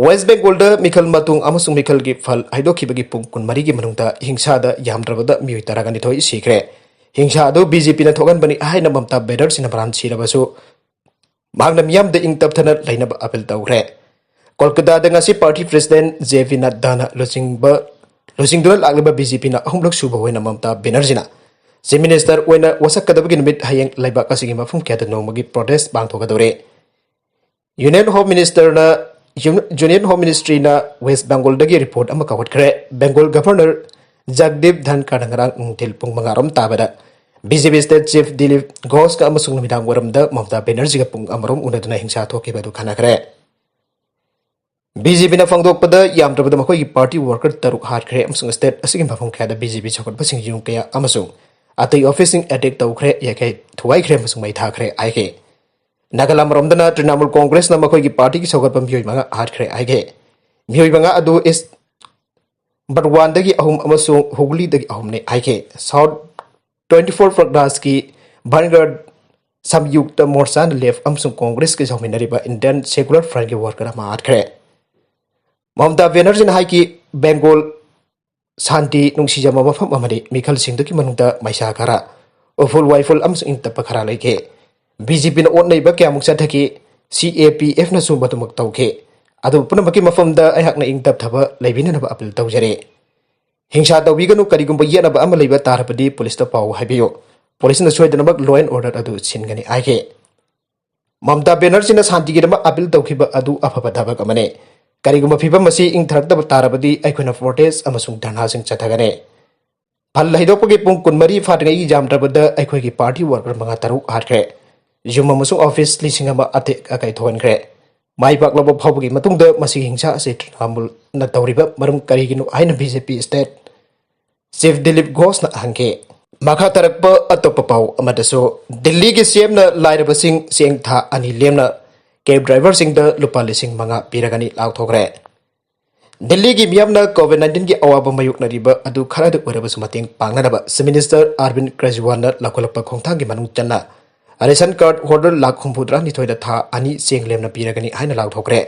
West Bengalꯗ ꯃꯤꯈꯜ ꯃꯇꯨꯡ ꯑꯃꯁꯨꯡ ꯃꯤꯈꯜꯒꯤ ꯐꯜ ꯍꯥꯏꯗꯣꯛꯈꯤꯕꯒꯤ ꯄꯨꯡ ꯀꯨꯟꯃꯔꯤꯒꯤ ꯃꯅꯨꯡꯗ ꯍꯤꯡꯁꯥꯗ ꯌꯥꯝꯗ꯭ꯔꯕꯗ ꯃꯤꯑꯣꯏ ꯇꯔꯥꯒ ꯅꯤꯊꯣꯏ ꯁꯤꯈ꯭ꯔꯦ꯫ ꯍꯤꯡꯁꯥ ꯑꯗꯨ BJPꯅ ꯊꯣꯛꯍꯟꯕꯅꯤ ꯍꯥꯏꯅ ꯃꯃꯇꯥ ꯕꯦꯅꯔꯖꯤꯅ ꯃꯔꯥꯟ ꯁꯤꯔꯕꯁꯨ, ꯃꯍꯥꯛꯅ ꯃꯤꯌꯥꯝꯗ ꯏꯪ ꯇꯞꯊꯅ ꯂꯩꯅꯕ appeal ꯇꯧꯈ꯭ꯔꯦ꯫ ꯀꯣꯜꯀꯇꯥꯗ ꯉꯁꯤ party president J P Naddaꯅ ꯂꯨꯆꯤꯡꯕ, ꯂꯨꯆꯤꯡꯗꯨꯅ ꯂꯥꯛꯂꯤꯕ BJPꯅ ꯑꯍꯨꯝꯂꯛ ꯁꯨꯕ ꯑꯣꯏꯅ ꯃꯃꯇꯥ ꯕꯦꯅꯔꯖꯤꯅ Chief Minister ꯑꯣꯏꯅ ꯋꯥꯁꯛꯀꯗꯕꯒꯤ ꯅꯨꯃꯤꯠ ꯍꯌꯦꯡ ꯂꯩꯕꯥꯛ ꯑꯁꯤꯒꯤ ꯃꯐꯝ ꯀꯌꯥꯗ ꯅꯣꯡꯃꯒꯤ protest ꯄꯥꯡꯊꯣꯛꯀꯗꯧꯔꯦ꯫ Union Home Ministerꯅ, Union Home Ministryꯅ West Bengalꯗꯒꯤ report ꯑꯃ ꯀꯧꯈꯠꯈ꯭ꯔꯦ꯫ Bengal Governor ꯖꯒꯗꯤꯞ ꯙꯟꯈꯔꯅ ꯉꯔꯥꯡ ꯅꯨꯡꯊꯤꯜ ꯄꯨꯡ ꯃꯉꯥ ꯔꯣꯝ ꯇꯥꯕꯗ BJP state chief ꯗꯤꯂꯤꯞ ꯘꯣꯁꯀ ꯑꯃꯁꯨꯡ ꯅꯨꯃꯤꯗꯥꯡ ꯋꯥꯏꯔꯝꯗ ꯃꯃꯇꯥ ꯕꯦꯅꯔꯖꯤꯒ ꯄꯨꯡ ꯑꯃꯔꯣꯝ ꯎꯅꯗꯨꯅ ꯍꯤꯡꯁꯥ ꯊꯣꯛꯈꯤꯕ ꯑꯗꯨ ꯈꯟꯅꯈ꯭ꯔꯦ꯫ BJPꯅ ꯐꯣꯡꯗꯣꯛꯄꯗ, ꯌꯥꯝꯗ꯭ꯔꯕꯗ ꯃꯈꯣꯏꯒꯤ party worker ꯇꯔꯨꯛ ꯍꯥꯠꯈ꯭ꯔꯦ ꯑꯃꯁꯨꯡ state ꯑꯁꯤꯒꯤ ꯃꯐꯝ ꯀꯌꯥꯗ BJP ꯆꯥꯎꯈꯠꯄꯁꯤꯡ ꯌꯨꯝ ꯀꯌꯥ ꯑꯃꯁꯨꯡ ꯑꯇꯩ officeꯁꯤꯡ attack ꯇꯧꯈ꯭ꯔꯦ, ꯌꯥꯏꯈꯩ ꯊꯨꯒꯥꯏꯈ꯭ꯔꯦ ꯑꯃꯁꯨꯡ ꯃꯩ ꯊꯥꯈ꯭ꯔꯦ ꯍꯥꯏꯈꯤ꯫ ꯅꯥꯒꯥꯂꯥꯟ ꯃꯔꯣꯝꯗꯅ, ꯇ꯭ꯔꯤꯅꯥꯃꯨꯜ ꯀꯣꯡꯒ꯭ꯔꯦꯁꯅ ꯃꯈꯣꯏꯒꯤ partyꯒꯤ ꯁꯧꯒꯠꯄ ꯃꯤꯑꯣꯏ ꯃꯉꯥ ꯍꯥꯠꯈ꯭ꯔꯦ ꯍꯥꯏꯈꯤ꯫ ꯃꯤꯑꯣꯏ ꯃꯉꯥ ꯑꯗꯨ East ꯕꯔꯗꯋꯥꯟꯗꯒꯤ ꯑꯍꯨꯝ ꯑꯃꯁꯨꯡ ꯍꯨꯒꯂꯤꯗꯒꯤ ꯑꯍꯨꯝꯅꯤ ꯍꯥꯏꯈꯤ꯫ South twenty four ꯄ꯭ꯔꯒꯅꯥꯁꯀꯤ ꯚꯥꯟꯒꯔ Samyukta ꯃꯣꯔꯆꯥꯅ left ꯑꯃꯁꯨꯡ ꯀꯣꯡꯒ꯭ꯔꯦꯁꯀ ꯌꯥꯎꯃꯤꯟꯅꯔꯤꯕ Indian Secular Frontꯀꯤ worker ꯑꯃ ꯍꯥꯠꯈ꯭ꯔꯦ꯫ ꯃꯃꯇꯥ ꯕꯦꯅꯔꯖꯤꯅ ꯍꯥꯏꯈꯤ, ꯕꯦꯡꯒꯣꯜ ꯁꯥꯟꯇꯤ ꯅꯨꯡꯁꯤꯖꯕ ꯃꯐꯝ ꯑꯃꯅꯤ꯫ ꯃꯤꯈꯜꯁꯤꯡꯗꯨꯒꯤ ꯃꯅꯨꯡꯗ ꯃꯩꯁꯥ ꯈꯔ, ꯎꯐꯨꯜ ꯋꯥꯏꯐꯨꯜ ꯑꯃꯁꯨꯡ ꯏꯪ ꯇꯞꯄ ꯈꯔ ꯂꯩꯈꯤ꯫ BJPꯅ ꯑꯣꯠ ꯅꯩꯕ ꯀꯌꯥꯃꯨꯛ ꯆꯠꯊꯈꯤ꯫ ꯁꯤ ꯑꯦ ꯄꯤ ꯑꯦꯐꯅꯁꯨ ꯃꯗꯨꯃꯛ ꯇꯧꯈꯤ꯫ ꯑꯗꯨꯕꯨ ꯄꯨꯝꯅꯃꯛꯀꯤ ꯃꯐꯝꯗ ꯑꯩꯍꯥꯛꯅ ꯏꯪ ꯇꯞꯊꯕ ꯂꯩꯕꯤꯅꯅꯕ ꯑꯄꯤꯜ ꯇꯧꯖꯔꯤ꯫ ꯍꯤꯡꯁꯥ ꯇꯧꯕꯤꯒꯅꯨ, ꯀꯔꯤꯒꯨꯝꯕ ꯌꯦꯠꯅꯕ ꯑꯃ ꯂꯩꯕ ꯇꯥꯔꯕꯗꯤ ꯄꯨꯂꯤꯁꯇ ꯄꯥꯎ ꯍꯥꯏꯕꯤꯌꯨ꯫ ꯄꯨꯂꯤꯁꯅ ꯁꯣꯏꯗꯅꯃꯛ law and order ꯑꯗꯨ ꯁꯤꯟꯒꯅꯤ ꯍꯥꯏꯈꯤ꯫ ꯃꯃꯇꯥ ꯕꯦꯅꯔꯖꯤꯅ ꯁꯥꯟꯇꯤꯒꯤꯗꯃꯛ ꯑꯄꯤꯜ ꯇꯧꯈꯤꯕ ꯑꯗꯨ ꯑꯐꯕ ꯊꯕꯛ ꯑꯃꯅꯤ꯫ ꯀꯔꯤꯒꯨꯝꯕ ꯐꯤꯚꯝ ꯑꯁꯤ ꯏꯪꯊꯔꯛꯇꯕ ꯇꯥꯔꯕꯗꯤ ꯑꯩꯈꯣꯏꯅ ꯄ꯭ꯔꯣꯇꯦꯁ ꯑꯃꯁꯨꯡ ꯙꯔꯅꯥꯁꯤꯡ ꯆꯠꯊꯒꯅꯤ꯫ ꯐꯜ ꯍꯩꯗꯣꯛꯄꯒꯤ ꯄꯨꯡ ꯀꯨꯟꯃꯔꯤ ꯐꯥꯗ꯭ꯔꯤꯉꯩꯒꯤ ꯌꯥꯝꯗ꯭ꯔꯕꯗ ꯑꯩꯈꯣꯏꯒꯤ ꯄꯥꯔꯇꯤ ꯋꯥꯔꯀꯔ ꯃꯉꯥ ꯇꯔꯨꯛ ꯍꯥꯠꯈ꯭ꯔꯦ꯫ ꯌꯨꯝ ꯑꯃꯁꯨꯡ ꯑꯣꯐꯤꯁ ꯂꯤꯁꯤꯡ ꯑꯃ ꯑꯇꯦꯛ ꯑꯀꯥꯏ ꯊꯣꯛꯍꯟꯈ꯭ꯔꯦ꯫ ꯃꯥꯏ ꯄꯥꯛꯂꯕ ꯐꯥꯎꯕꯒꯤ ꯃꯇꯨꯡꯗ ꯃꯁꯤꯒꯤ ꯍꯤꯡꯁꯥ ꯑꯁꯤ ꯇ꯭ꯔꯤꯅꯥꯃꯨꯜꯅ ꯇꯧꯔꯤꯕ ꯃꯔꯝ ꯀꯔꯤꯒꯤꯅꯣ ꯍꯥꯏꯅ ꯕꯤ ꯖꯦ ꯄꯤ ꯁ꯭ꯇꯦꯠ ꯆꯤꯐ ꯗꯤꯂꯤꯞ ꯘꯣꯁꯅ ꯍꯪꯈꯤ꯫ ꯃꯈꯥ ꯇꯥꯔꯛꯄ ꯑꯇꯣꯞꯄ ꯄꯥꯎ ꯑꯃꯗꯁꯨ, ꯗꯤꯜꯂꯤꯒꯤ ꯁꯤ ꯑꯦꯝꯅ ꯂꯥꯏꯔꯕꯁꯤꯡ ꯆꯦꯡ ꯊꯥ ꯑꯅꯤ ꯂꯦꯝꯅ ꯀꯦꯕ ꯗ꯭ꯔꯥꯏꯚꯔꯁꯤꯡꯗ ꯂꯨꯄꯥ ꯂꯤꯁꯤꯡ ꯃꯉꯥ ꯄꯤꯔꯒꯅꯤ ꯂꯥꯎꯊꯣꯛꯈ꯭ꯔꯦ꯫ ꯗꯤꯜꯂꯤꯒꯤ ꯃꯤꯌꯥꯝꯅ ꯀꯣꯚꯤꯗ ꯅꯥꯏꯟꯇꯤꯟꯒꯤ ꯑꯋꯥꯕ ꯃꯥꯌꯣꯛꯅꯔꯤꯕ ꯑꯗꯨ ꯈꯔꯗ ꯑꯣꯏꯔꯕꯁꯨ ꯃꯇꯦꯡ ꯄꯥꯡꯅꯅꯕ ꯆꯤꯐ ꯃꯤꯅꯤꯁꯇꯔ ꯑꯔꯕꯤꯟꯗ ꯀꯦꯖ꯭ꯔꯤꯋꯥꯜꯅ ꯂꯧꯈꯠꯂꯛꯄ ꯈꯣꯡꯊꯥꯡꯒꯤ ꯃꯅꯨꯡ ꯆꯟꯅ ꯔꯦꯁꯟ ꯀꯥꯔꯗ ꯍꯣꯜꯗꯔ ꯂꯥꯈ ꯍꯨꯝꯐꯨꯇꯔꯥꯅꯤꯊꯣꯏꯗ ꯊꯥ ꯑꯅꯤ ꯆꯦꯡ ꯂꯦꯝꯅ ꯄꯤꯔꯒꯅꯤ ꯍꯥꯏꯅ ꯂꯥꯎꯊꯣꯛꯈ꯭ꯔꯦ꯫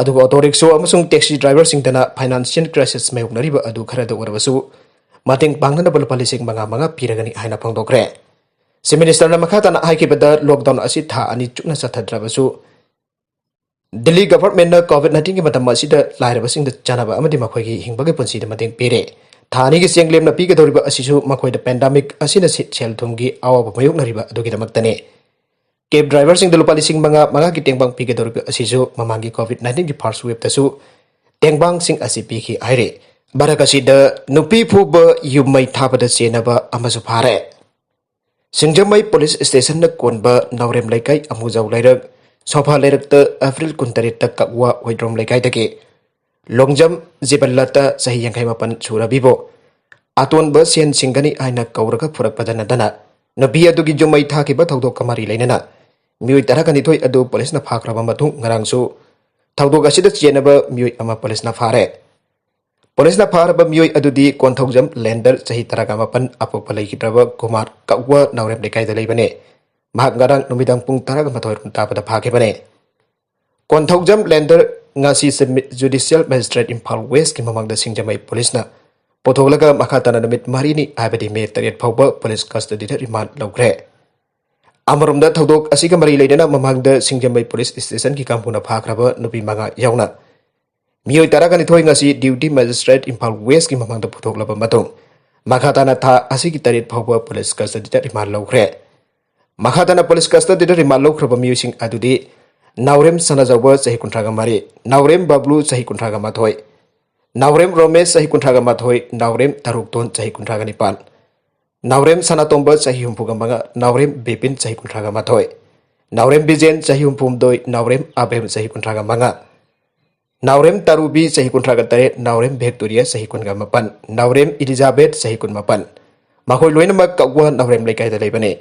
ꯑꯗꯨꯒ ꯑꯣꯇꯣ ꯔꯤꯛꯁꯣ ꯑꯃꯁꯨꯡ ꯇꯦꯛꯁꯤ ꯗ꯭ꯔꯥꯏꯚꯔꯁꯤꯡꯗꯅ ꯐꯥꯏꯅꯥꯟꯁꯤꯌꯦꯜ ꯀ꯭ꯔꯥꯏꯁꯤꯁ ꯃꯥꯌꯣꯛꯅꯔꯤꯕ ꯑꯗꯨ ꯈꯔꯗ ꯑꯣꯏꯔꯕꯁꯨ ꯃꯇꯦꯡ ꯄꯥꯡꯅꯅꯕ ꯂꯨꯄꯥ ꯂꯤꯁꯤꯡ ꯃꯉꯥ ꯃꯉꯥ ꯄꯤꯔꯒꯅꯤ ꯍꯥꯏꯅ ꯐꯣꯡꯗꯣꯛꯈ꯭ꯔꯦ꯫ ꯆꯤꯐ ꯃꯤꯅꯤꯁꯇꯔꯅ ꯃꯈꯥ ꯇꯥꯅ ꯍꯥꯏꯈꯤꯕꯗ, ꯂꯣꯛꯗꯥꯎꯟ ꯑꯁꯤ ꯊꯥ ꯑꯅꯤ ꯆꯨꯞꯅ ꯆꯠꯊꯗ꯭ꯔꯕꯁꯨ, ꯗꯤꯜꯂꯤ ꯒꯚꯔꯟꯃꯦꯟꯠꯅ ꯀꯣꯚꯤꯗ ꯅꯥꯏꯟꯇꯤꯟꯒꯤ ꯃꯇꯝ ꯑꯁꯤꯗ ꯂꯥꯏꯔꯕꯁꯤꯡꯗ ꯆꯥꯅꯕ ꯑꯃꯗꯤ ꯃꯈꯣꯏꯒꯤ ꯍꯤꯡꯕꯒꯤ ꯄꯨꯟꯁꯤꯗ ꯃꯇꯦꯡ ꯄꯤꯔꯦ꯫ ꯊꯥ ꯑꯅꯤꯒꯤ ꯆꯦꯡ ꯂꯦꯝꯅ ꯄꯤꯒꯗꯧꯔꯤꯕ ꯑꯁꯤꯁꯨ ꯃꯈꯣꯏꯗ ꯄꯦꯟꯗꯥꯃꯤꯛ ꯑꯁꯤꯅ ꯁꯤ-, ꯁꯦꯜ ꯊꯨꯝꯒꯤ ꯑꯋꯥꯕ ꯃꯥꯌꯣꯛꯅꯔꯤꯕ ꯑꯗꯨꯒꯤꯗꯃꯛꯇꯅꯤ꯫ ꯀꯦꯕ ꯗ꯭ꯔꯥꯏꯚꯔꯁꯤꯡꯗ ꯂꯨꯄꯥ ꯂꯤꯁꯤꯡ ꯃꯉꯥ ꯃꯉꯥꯒꯤ ꯇꯦꯡꯕꯥꯡ ꯄꯤꯒꯗꯧꯔꯤꯕ ꯑꯁꯤꯁꯨ ꯃꯃꯥꯡꯒꯤ ꯀꯣꯚꯤꯗ ꯅꯥꯏꯟꯇꯤꯟꯒꯤ ꯐꯥꯔꯁ ꯋꯦꯕꯇꯁꯨ ꯇꯦꯡꯕꯥꯡꯁꯤꯡ ꯑꯁꯤ ꯄꯤꯈꯤ ꯍꯥꯏꯔꯤ꯫ ꯚꯥꯔꯠ ꯑꯁꯤꯗ ꯅꯨꯄꯤ ꯐꯨꯕ ꯌꯨꯝ ꯃꯩ ꯊꯥꯕꯗ ꯆꯦꯟꯅꯕ ꯑꯃꯁꯨ ꯐꯥꯔꯦ꯫ ꯁꯤꯡꯖꯃꯩ ꯄꯨꯂꯤꯁ ꯁ꯭ꯇꯦꯁꯟꯅ ꯀꯣꯟꯕ ꯅꯥꯎꯔꯦꯝ ꯂꯩꯀꯥꯏ ꯑꯃꯨꯖꯥꯎ ꯂꯩꯔꯛ, ꯁꯣꯐꯥ ꯂꯩꯔꯛꯇ ꯑꯦꯄ꯭ꯔꯤꯜ ꯀꯨꯟꯇꯔꯦꯠꯇ ꯀꯛꯋꯥ ꯍꯣꯏꯗ꯭ꯔꯣꯝ ꯂꯩꯀꯥꯏꯗꯒꯤ ꯂꯣꯡꯖꯝ ꯖꯤꯕꯟꯂꯇꯥ ꯆꯍꯤ ꯌꯥꯡꯈꯩ ꯃꯥꯄꯟ ꯁꯨꯔꯕꯤꯕꯨ ꯑꯇꯣꯟꯕ ꯁꯦꯟ ꯁꯤꯡꯒꯅꯤ ꯍꯥꯏꯅ ꯀꯧꯔꯒ ꯐꯨꯔꯛꯄꯗ ꯅꯠꯇꯅ ꯅꯨꯄꯤ ꯑꯗꯨꯒꯤ ꯌꯨꯝ ꯃꯩ ꯊꯥꯈꯤꯕ ꯊꯧꯗꯣꯛꯀ ꯃꯔꯤ ꯂꯩꯅꯅ ꯃꯤꯑꯣꯏ ꯇꯔꯥꯒ ꯅꯤꯊꯣꯏ ꯑꯗꯨ ꯄꯨꯂꯤꯁꯅ ꯐꯥꯈ꯭ꯔꯕ ꯃꯇꯨꯡ ꯉꯔꯥꯡꯁꯨ ꯊꯧꯗꯣꯛ ꯑꯁꯤꯗ ꯆꯦꯟꯅꯕ ꯃꯤꯑꯣꯏ ꯑꯃ ꯄꯨꯂꯤꯁꯅ ꯐꯥꯔꯦ꯫ ꯄꯨꯂꯤꯁꯅ ꯐꯥꯔꯕ ꯃꯤꯑꯣꯏ ꯑꯗꯨꯗꯤ ꯀꯣꯟꯊꯧꯖꯝ ꯂꯦꯟꯗꯔ ꯆꯍꯤ ꯇꯔꯥꯒ ꯃꯥꯄꯟ ꯑꯄꯣꯛꯄ ꯂꯩꯈꯤꯗ꯭ꯔꯕ ꯀꯨꯃꯥꯔ ꯀꯛꯋꯥ ꯅꯥꯎꯔꯦꯝ ꯂꯩꯀꯥꯏꯗ ꯂꯩꯕꯅꯤ꯫ ꯃꯍꯥꯛ ꯉꯔꯥꯡ ꯅꯨꯃꯤꯗꯥꯡ ꯄꯨꯡ ꯇꯔꯥꯒ ꯃꯥꯊꯣꯏ ꯔꯣꯝ ꯇꯥꯕꯗ ꯐꯥꯈꯤꯕꯅꯤ꯫ ꯀꯣꯟꯊꯧꯖꯝ ꯂꯦꯟꯗꯔ ꯉꯁꯤ ꯁꯕ-, ꯖꯨꯗꯤꯁꯤꯌꯦꯜ ꯃꯦꯖꯤꯁꯇ꯭ꯔꯦꯠ ꯏꯝꯐꯥꯜ ꯋꯦꯁꯀꯤ ꯃꯃꯥꯡꯗ ꯁꯤꯡꯖꯃꯩ ꯄꯨꯂꯤꯁꯅ ꯄꯨꯊꯣꯛꯂꯒ ꯃꯈꯥ ꯇꯥꯅ ꯅꯨꯃꯤꯠ ꯃꯔꯤꯅꯤ, ꯍꯥꯏꯕꯗꯤ ꯃꯦ ꯇꯔꯦꯠ ꯐꯥꯎꯕ ꯄꯨꯂꯤꯁ ꯀꯁꯇꯗꯤꯗ ꯔꯤꯃꯥꯟꯗ ꯂꯧꯈ꯭ꯔꯦ꯫ ꯑꯃꯔꯣꯝꯗ, ꯊꯧꯗꯣꯛ ꯑꯁꯤꯒ ꯃꯔꯤ ꯂꯩꯅꯅ ꯃꯃꯥꯡꯗ ꯁꯤꯡꯖꯃꯩ ꯄꯨꯂꯤꯁ ꯁ꯭ꯇꯦꯁꯟꯒꯤ ꯀꯥꯡꯕꯨꯅ ꯐꯥꯈ꯭ꯔꯕ ꯅꯨꯄꯤ ꯃꯉꯥ ꯌꯥꯎꯅ ꯃꯤꯑꯣꯏ ꯇꯔꯥꯒ ꯅꯤꯊꯣꯏ ꯉꯁꯤ ꯗ꯭ꯌꯨꯇꯤ ꯃꯦꯖꯤꯁꯇ꯭ꯔꯦꯠ ꯏꯝꯐꯥꯜ ꯋꯦꯁꯀꯤ ꯃꯃꯥꯡꯗ ꯄꯨꯊꯣꯛꯂꯕ ꯃꯇꯨꯡ, ꯃꯈꯥ ꯇꯥꯅ ꯊꯥ ꯑꯁꯤꯒꯤ ꯇꯔꯦꯠ ꯐꯥꯎꯕ ꯄꯨꯂꯤꯁ ꯀꯁꯇꯗꯤꯗ ꯔꯤꯃꯥꯟ ꯂꯧꯈ꯭ꯔꯦ꯫ ꯃꯈꯥ ꯇꯥꯅ ꯄꯨꯂꯤꯁ ꯀꯁꯇꯗꯤꯗ ꯔꯤꯃꯥꯟ ꯂꯧꯈ꯭ꯔꯕ ꯃꯤꯑꯣꯏꯁꯤꯡ ꯑꯗꯨꯗꯤ ꯅꯥꯎꯔꯦꯝ ꯁꯅꯥꯖꯥꯎꯕ, ꯆꯍꯤ ꯀꯨꯟꯊ꯭ꯔꯥꯒ ꯃꯔꯤ, ꯅꯥꯎꯔꯦꯝ ꯕꯕ꯭ꯂꯨ, ꯆꯍꯤ ꯀꯨꯟꯊ꯭ꯔꯥꯒ ꯃꯥꯊꯣꯏ, ꯅꯥꯎꯔꯦꯝ ꯔꯣꯃꯦꯁ, ꯆꯍꯤ ꯀꯨꯟꯊ꯭ꯔꯥꯒ ꯃꯥꯊꯣꯏ, ꯅꯥꯎꯔꯦꯝ ꯇꯔꯨꯛꯇꯣꯟ, ꯆꯍꯤ ꯀꯨꯟꯊ꯭ꯔꯥꯒ ꯅꯤꯄꯥꯟ, ꯅꯥꯎꯔꯦꯝ ꯁꯅꯥꯇꯣꯝꯕ, ꯆꯍꯤ ꯍꯨꯝꯐꯨꯒ ꯃꯉꯥ, ꯅꯥꯎꯔꯦꯝ ꯕꯤꯄꯤꯟ, ꯆꯍꯤ ꯀꯨꯟꯊ꯭ꯔꯥꯒ ꯃꯥꯊꯣꯏ, ꯅꯥꯎꯔꯦꯝ ꯕꯤꯖꯦꯟ, ꯆꯍꯤ ꯍꯨꯝꯐꯨꯍꯨꯝꯗꯣꯏ, ꯅꯥꯎꯔꯦꯝ ꯑꯕꯦꯝ, ꯆꯍꯤ ꯀꯨꯟꯊ꯭ꯔꯥꯒ ꯃꯉꯥ, ꯅꯥꯎꯔꯦꯝ ꯇꯔꯨꯕꯤ, ꯆꯍꯤ ꯀꯨꯟꯊ꯭ꯔꯥꯒ ꯇꯔꯦꯠ, ꯅꯥꯎꯔꯦꯝ ꯚꯦꯛꯇꯣꯔꯤꯌꯥ, ꯆꯍꯤ ꯀꯨꯟꯒ ꯃꯥꯄꯟ, ꯅꯥꯎꯔꯦꯝ ꯏꯂꯤꯖꯥꯕꯦꯠ, ꯆꯍꯤ ꯀꯨꯟꯃꯥꯄꯟ, ꯃꯈꯣꯏ ꯂꯣꯏꯅꯃꯛ ꯀꯛꯋꯥ ꯅꯥꯎꯔꯦꯝ ꯂꯩꯀꯥꯏꯗ ꯂꯩꯕꯅꯤ꯫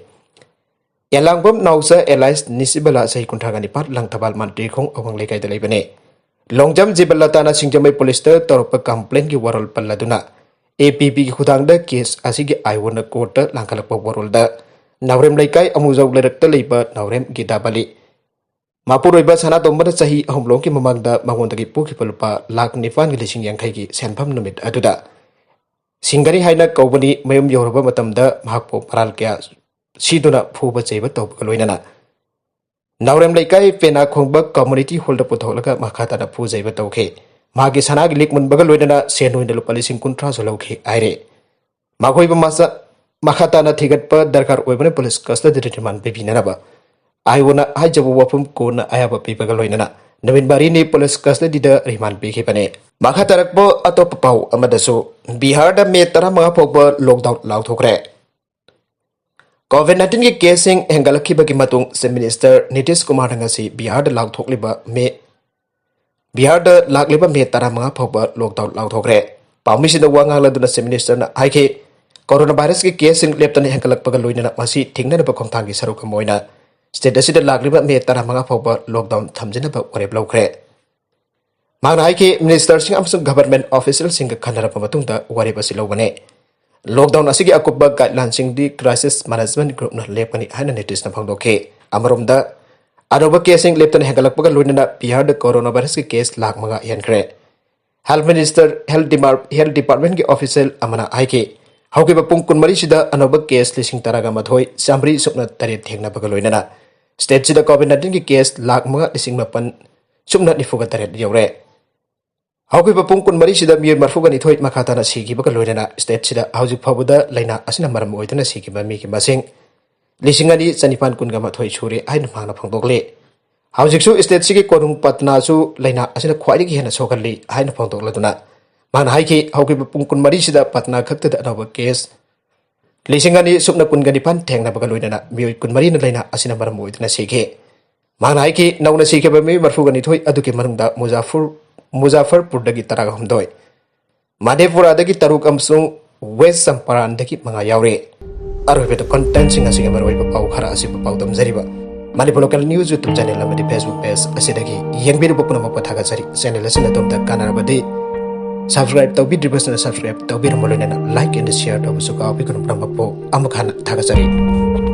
ꯑꯦꯂꯥꯡꯕꯝ ꯅꯥꯎꯆꯥ alias ꯅꯤꯁꯤꯕꯂꯥ, ꯆꯍꯤ ꯀꯨꯟꯊ꯭ꯔꯥꯒ ꯅꯤꯄꯥꯟ, ꯂꯪꯊꯕꯥꯜ ꯃꯟꯇ꯭ꯔꯤꯈꯣꯡ ꯑꯋꯥꯡ ꯂꯩꯀꯥꯏꯗ ꯂꯩꯕꯅꯤ꯫ ꯂꯣꯡꯖꯝ ꯖꯤꯕꯂꯇꯥꯅ ꯁꯤꯡꯖꯃꯩ ꯄꯨꯂꯤꯁꯇ ꯇꯧꯔꯛꯄ ꯀꯝꯄ꯭ꯂꯦꯟꯒꯤ ꯋꯥꯔꯣꯜ ꯄꯜꯂꯗꯨꯅ, APBꯒꯤ ꯈꯨꯊꯥꯡꯗ ꯀꯦꯁ ꯑꯁꯤꯒꯤ ꯑꯥꯏꯑꯣꯅ ꯀꯣꯔꯠꯇ ꯂꯥꯡꯈꯠꯂꯛꯄ ꯋꯥꯔꯣꯜꯗ ꯅꯥꯎꯔꯦꯝ ꯂꯩꯀꯥꯏ ꯑꯃꯨꯖꯥꯎ ꯂꯩꯔꯛꯇ ꯂꯩꯕ ꯅꯥꯎꯔꯦꯝ ꯒꯤꯗꯥꯕꯂꯤ ꯃꯄꯨꯔꯣꯏꯕ ꯁꯅꯥꯇꯣꯝꯕꯅ ꯆꯍꯤ ꯑꯍꯨꯝ ꯂꯣꯝꯒꯤ ꯃꯃꯥꯡꯗ ꯃꯉꯣꯟꯗꯒꯤ ꯄꯨꯈꯤꯕ ꯂꯨꯄꯥ ꯂꯥꯈ ꯅꯤꯄꯥꯟꯒꯤ ꯂꯤꯁꯤꯡ ꯌꯥꯡꯈꯩꯒꯤ ꯁꯦꯟꯐꯝ ꯅꯨꯃꯤꯠ ꯑꯗꯨꯗ ꯁꯤꯡꯒꯅꯤ ꯍꯥꯏꯅ ꯀꯧꯕꯅꯤ꯫ ꯃꯌꯨꯝ ꯌꯧꯔꯕ ꯃꯇꯝꯗ ꯃꯍꯥꯛꯄꯨ ꯃꯔꯥꯜ ꯀꯌꯥ ꯁꯤꯗꯨꯅ ꯐꯨꯕ ꯆꯩꯕ ꯇꯧꯕꯒ ꯂꯣꯏꯅꯅ ꯅꯥꯎꯔꯦꯝ ꯂꯩꯀꯥꯏ ꯄꯦꯅꯥ ꯈꯣꯡꯕ ꯀꯝꯃꯨꯅꯤꯇꯤ ꯍꯣꯜꯗ ꯄꯨꯊꯣꯛꯂꯒ ꯃꯈꯥ ꯇꯥꯅ ꯐꯨ ꯆꯩꯕ ꯇꯧꯈꯤ꯫ ꯃꯍꯥꯛꯀꯤ ꯁꯅꯥꯒꯤ ꯂꯤꯛ ꯃꯨꯟꯕꯒ ꯂꯣꯏꯅꯅ ꯁꯦꯟ ꯑꯣꯏꯅ ꯂꯨꯄꯥ ꯂꯤꯁꯤꯡ ꯀꯨꯟꯊ꯭ꯔꯥꯁꯨ ꯂꯧꯈꯤ ꯍꯥꯏꯔꯦ꯫ ꯃꯈꯣꯏꯕꯨ ꯃꯁꯥ-, ꯃꯈꯥ ꯇꯥꯅ ꯊꯤꯒꯠꯄ ꯗꯔꯀꯥꯔ ꯑꯣꯏꯕꯅ ꯄꯨꯂꯤꯁ ꯀꯁꯇꯗꯤꯗ ꯔꯤꯃꯥꯟ ꯄꯤꯕꯤꯅꯅꯕ ꯑꯥꯏꯑꯣꯅ ꯍꯥꯏꯖꯕ ꯋꯥꯐꯝ ꯀꯣꯟꯅ ꯑꯌꯥꯕ ꯄꯤꯕꯒ ꯂꯣꯏꯅꯅ ꯅꯨꯃꯤꯠ ꯃꯔꯤꯅꯤ ꯄꯨꯂꯤꯁ ꯀꯁꯇꯗꯤꯗ ꯔꯤꯃꯥꯟ ꯄꯤꯈꯤꯕꯅꯤ꯫ ꯃꯈꯥ ꯇꯥꯔꯛꯄ ꯑꯇꯣꯞꯄ ꯄꯥꯎ ꯑꯃꯗꯁꯨ, ꯕꯤꯍꯥꯔꯗ ꯃꯦ ꯇꯔꯥꯃꯉꯥ ꯐꯥꯎꯕ ꯂꯣꯛꯗꯥꯎꯟ ꯂꯥꯎꯊꯣꯛꯈ꯭ꯔꯦ꯫ ꯀꯣꯚꯤꯗ ꯅꯥꯏꯟꯇꯤꯟꯒꯤ ꯀꯦꯁꯁꯤꯡ ꯍꯦꯟꯒꯠꯂꯛꯈꯤꯕꯒꯤ ꯃꯇꯨꯡ ꯆꯤꯐ ꯃꯤꯅꯤꯁꯇꯔ ꯅꯤꯇꯤꯁ ꯀꯨꯃꯥꯔꯅ ꯉꯁꯤ ꯕꯤꯍꯥꯔꯗ ꯂꯥꯎꯊꯣꯛꯂꯤꯕ ꯃꯦ, ꯕꯤꯍꯥꯔꯗ ꯂꯥꯛꯂꯤꯕ ꯃꯦ ꯇꯔꯥꯃꯉꯥ ꯐꯥꯎꯕ ꯂꯣꯛꯗꯥꯎꯟ ꯂꯥꯎꯊꯣꯛꯈ꯭ꯔꯦ꯫ ꯄꯥꯎꯃꯤꯁꯤꯡꯗ ꯋꯥ ꯉꯥꯡꯂꯗꯨꯅ ꯆꯤꯐ ꯃꯤꯅꯤꯁꯇꯔꯅ ꯍꯥꯏꯈꯤ, ꯀꯣꯔꯣꯅꯥ ꯚꯥꯏꯔꯁꯀꯤ ꯀꯦꯁꯁꯤꯡ ꯂꯦꯞꯇꯅ ꯍꯦꯟꯒꯠꯂꯛꯄꯒ ꯂꯣꯏꯅꯅ ꯃꯁꯤ ꯊꯤꯡꯅꯅꯕ ꯈꯣꯡꯊꯥꯡꯒꯤ ꯁꯔꯨꯛ ꯑꯃ ꯑꯣꯏꯅ ꯁ꯭ꯇꯦꯠ ꯑꯁꯤꯗ ꯂꯥꯛꯂꯤꯕ ꯃꯦ ꯇꯔꯥꯃꯉꯥ ꯐꯥꯎꯕ ꯂꯣꯛꯗꯥꯎꯟ ꯊꯝꯖꯤꯟꯅꯕ ꯋꯥꯔꯦꯞ ꯂꯧꯈ꯭ꯔꯦ꯫ ꯃꯍꯥꯛꯅ ꯍꯥꯏꯈꯤ, ꯃꯤꯅꯤꯁꯇꯔꯁꯤꯡ ꯑꯃꯁꯨꯡ ꯒꯚꯔꯟꯃꯦꯟꯠ ꯑꯣꯐꯤꯁꯤꯌꯦꯜꯁꯤꯡꯒ ꯈꯟꯅꯔꯕ ꯃꯇꯨꯡꯗ ꯋꯥꯔꯦꯞ ꯑꯁꯤ ꯂꯧꯕꯅꯤ꯫ ꯂꯣꯛꯗꯥꯎꯟ ꯑꯁꯤꯒꯤ ꯑꯀꯨꯞꯄ ꯒꯥꯏꯗꯂꯥꯏꯟꯁꯤꯡꯗꯤ ꯀ꯭ꯔꯥꯏꯁꯤꯁ ꯃꯦꯅꯦꯖꯃꯦꯟꯠ ꯒ꯭ꯔꯨꯞꯅ ꯂꯦꯞꯀꯅꯤ ꯍꯥꯏꯅ ꯅꯤꯇꯤꯁꯅ ꯐꯣꯡꯗꯣꯛꯈꯤ꯫ ꯑꯃꯔꯣꯝꯗ, ꯑꯅꯧꯕ ꯀꯦꯁꯁꯤꯡ ꯂꯦꯞꯇꯅ ꯍꯦꯟꯒꯠꯂꯛꯄꯒ ꯂꯣꯏꯅꯅ ꯕꯤꯍꯥꯔꯗ ꯀꯣꯔꯣꯅꯥ ꯚꯥꯏꯔꯁꯀꯤ ꯀꯦꯁ ꯂꯥꯈ ꯃꯉꯥ ꯍꯦꯟꯈ꯭ꯔꯦ꯫ ꯍꯦꯜꯊ ꯃꯤꯅꯤꯁꯇꯔ, ꯍꯦꯜꯊ ꯗꯤꯃꯥꯔ-, ꯍꯦꯜꯊ ꯗꯤꯄꯥꯔꯠꯃꯦꯟꯠꯀꯤ ꯑꯣꯐꯤꯁꯤꯌꯦꯜ ꯑꯃꯅ ꯍꯥꯏꯈꯤ, ꯍꯧꯈꯤꯕ ꯄꯨꯡ ꯀꯨꯟꯃꯔꯤꯁꯤꯗ ꯑꯅꯧꯕ ꯀꯦꯁ ꯂꯤꯁꯤꯡ ꯇꯔꯥꯒ ꯃꯥꯊꯣꯏ ꯆꯥꯝꯃꯔꯤ ꯁꯨꯞꯅ ꯇꯔꯦꯠ ꯊꯦꯡꯅꯕꯒ ꯂꯣꯏꯅꯅ ꯁ꯭ꯇꯦꯠꯁꯤꯗ ꯀꯣꯚꯤꯗ ꯅꯥꯏꯟꯇꯤꯟꯒꯤ ꯀꯦꯁ ꯂꯥꯈ ꯃꯉꯥ ꯂꯤꯁꯤꯡ ꯃꯥꯄꯟ ꯁꯨꯞꯅ ꯅꯤꯐꯨꯒ ꯇꯔꯦꯠ ꯌꯧꯔꯦ꯫ ꯍꯧꯈꯤꯕ ꯄꯨꯡ ꯀꯨꯟꯃꯔꯤꯁꯤꯗ ꯃꯤꯑꯣꯏ ꯃꯔꯐꯨꯒ ꯅꯤꯊꯣꯏ ꯃꯈꯥ ꯇꯥꯅ ꯁꯤꯈꯤꯕꯒ ꯂꯣꯏꯅꯅ ꯁ꯭ꯇꯦꯠꯁꯤꯗ ꯍꯧꯖꯤꯛ ꯐꯥꯎꯕꯗ ꯂꯥꯏꯅꯥ ꯑꯁꯤꯅ ꯃꯔꯝ ꯑꯣꯏꯗꯨꯅ ꯁꯤꯈꯤꯕ ꯃꯤꯒꯤ ꯃꯁꯤꯡ ꯂꯤꯁꯤꯡ ꯑꯅꯤ ꯆꯅꯤꯄꯥꯟ ꯀꯨꯟꯒ ꯃꯥꯊꯣꯏ ꯁꯨꯔꯦ ꯍꯥꯏꯅ ꯃꯍꯥꯛꯅ ꯐꯣꯡꯗꯣꯛꯂꯤ꯫ ꯍꯧꯖꯤꯛꯁꯨ ꯁ꯭ꯇꯦꯠꯁꯤꯒꯤ ꯀꯣꯅꯨꯡ ꯄꯠꯅꯥꯁꯨ ꯂꯥꯏꯅꯥ ꯑꯁꯤꯅ ꯈ꯭ꯋꯥꯏꯗꯒꯤ ꯍꯦꯟꯅ ꯁꯣꯛꯍꯜꯂꯤ ꯍꯥꯏꯅ ꯐꯣꯡꯗꯣꯛꯂꯗꯨꯅ ꯃꯍꯥꯛꯅ ꯍꯥꯏꯈꯤ, ꯍꯧꯈꯤꯕ ꯄꯨꯡ ꯀꯨꯟꯃꯔꯤꯁꯤꯗ ꯄꯠꯅꯥ ꯈꯛꯇꯗ ꯑꯅꯧꯕ ꯀꯦꯁ ꯂꯤꯁꯤꯡ ꯑꯅꯤ ꯁꯨꯞꯅ ꯀꯨꯟꯒ ꯅꯤꯄꯥꯟ ꯊꯦꯡꯅꯕꯒ ꯂꯣꯏꯅꯅ ꯃꯤꯑꯣꯏ ꯀꯨꯟꯃꯔꯤꯅ ꯂꯥꯏꯅꯥ ꯑꯁꯤꯅ ꯃꯔꯝ ꯑꯣꯏꯗꯨꯅ ꯁꯤꯈꯤ꯫ ꯃꯍꯥꯛꯅ ꯍꯥꯏꯈꯤ, ꯅꯧꯅ ꯁꯤꯈꯤꯕ ꯃꯤꯑꯣꯏ ꯃꯔꯐꯨꯒ ꯅꯤꯊꯣꯏ ꯑꯗꯨꯒꯤ ꯃꯅꯨꯡꯗ ꯃꯨꯖꯥꯐꯔ, ꯃꯨꯖꯥꯐꯔꯄꯨꯔꯗꯒꯤ ꯇꯔꯥꯒ ꯍꯨꯝꯗꯣꯏ, ꯃꯥꯙꯦꯄꯨꯔꯥꯗꯒꯤ ꯇꯔꯨꯛ ꯑꯃꯁꯨꯡ ꯋꯦꯁ ꯆꯝꯄꯥꯔꯥꯟꯗꯒꯤ ꯃꯉꯥ ꯌꯥꯎꯔꯤ꯫ ꯑꯔꯣꯏꯕꯗ ꯀꯣꯟꯇꯦꯟꯁꯤꯡ ꯑꯁꯤꯒꯤ ꯃꯔꯨꯑꯣꯏꯕ ꯄꯥꯎ ꯈꯔ ꯑꯁꯤꯕꯨ ꯄꯥꯎꯗꯝꯖꯔꯤꯕ Manipur local news YouTube channel ꯑꯃꯗꯤ ꯐꯦꯁꯕꯨꯛ ꯄꯦꯖ ꯑꯁꯤꯗꯒꯤ ꯌꯦꯡꯕꯤꯔꯤꯕ ꯄꯨꯝꯅꯃꯛꯄꯨ ꯊꯥꯒꯠꯆꯔꯤ꯫ ꯆꯦꯅꯦꯜ ꯑꯁꯤꯅ ꯑꯗꯣꯝꯗ ꯀꯥꯟꯅꯔꯕꯗꯤ ꯁꯕꯁꯀ꯭ꯔꯥꯏꯕ ꯇꯧꯕꯤꯗ꯭ꯔꯤꯕꯁꯤꯡꯅ ꯁꯕꯁꯀ꯭ꯔꯥꯏꯕ ꯇꯧꯕꯤꯔꯝꯕ ꯂꯣꯏꯅꯅ ꯂꯥꯏꯛ ꯑꯦꯟ ꯁꯤꯌꯔ ꯇꯧꯕꯁꯨ ꯀꯥꯎꯕꯤꯒꯅꯨ꯫ ꯄꯨꯝꯅꯃꯛꯄꯨ ꯑꯃꯨꯛ ꯍꯟꯅ ꯊꯥꯒꯠꯆꯔꯤ꯫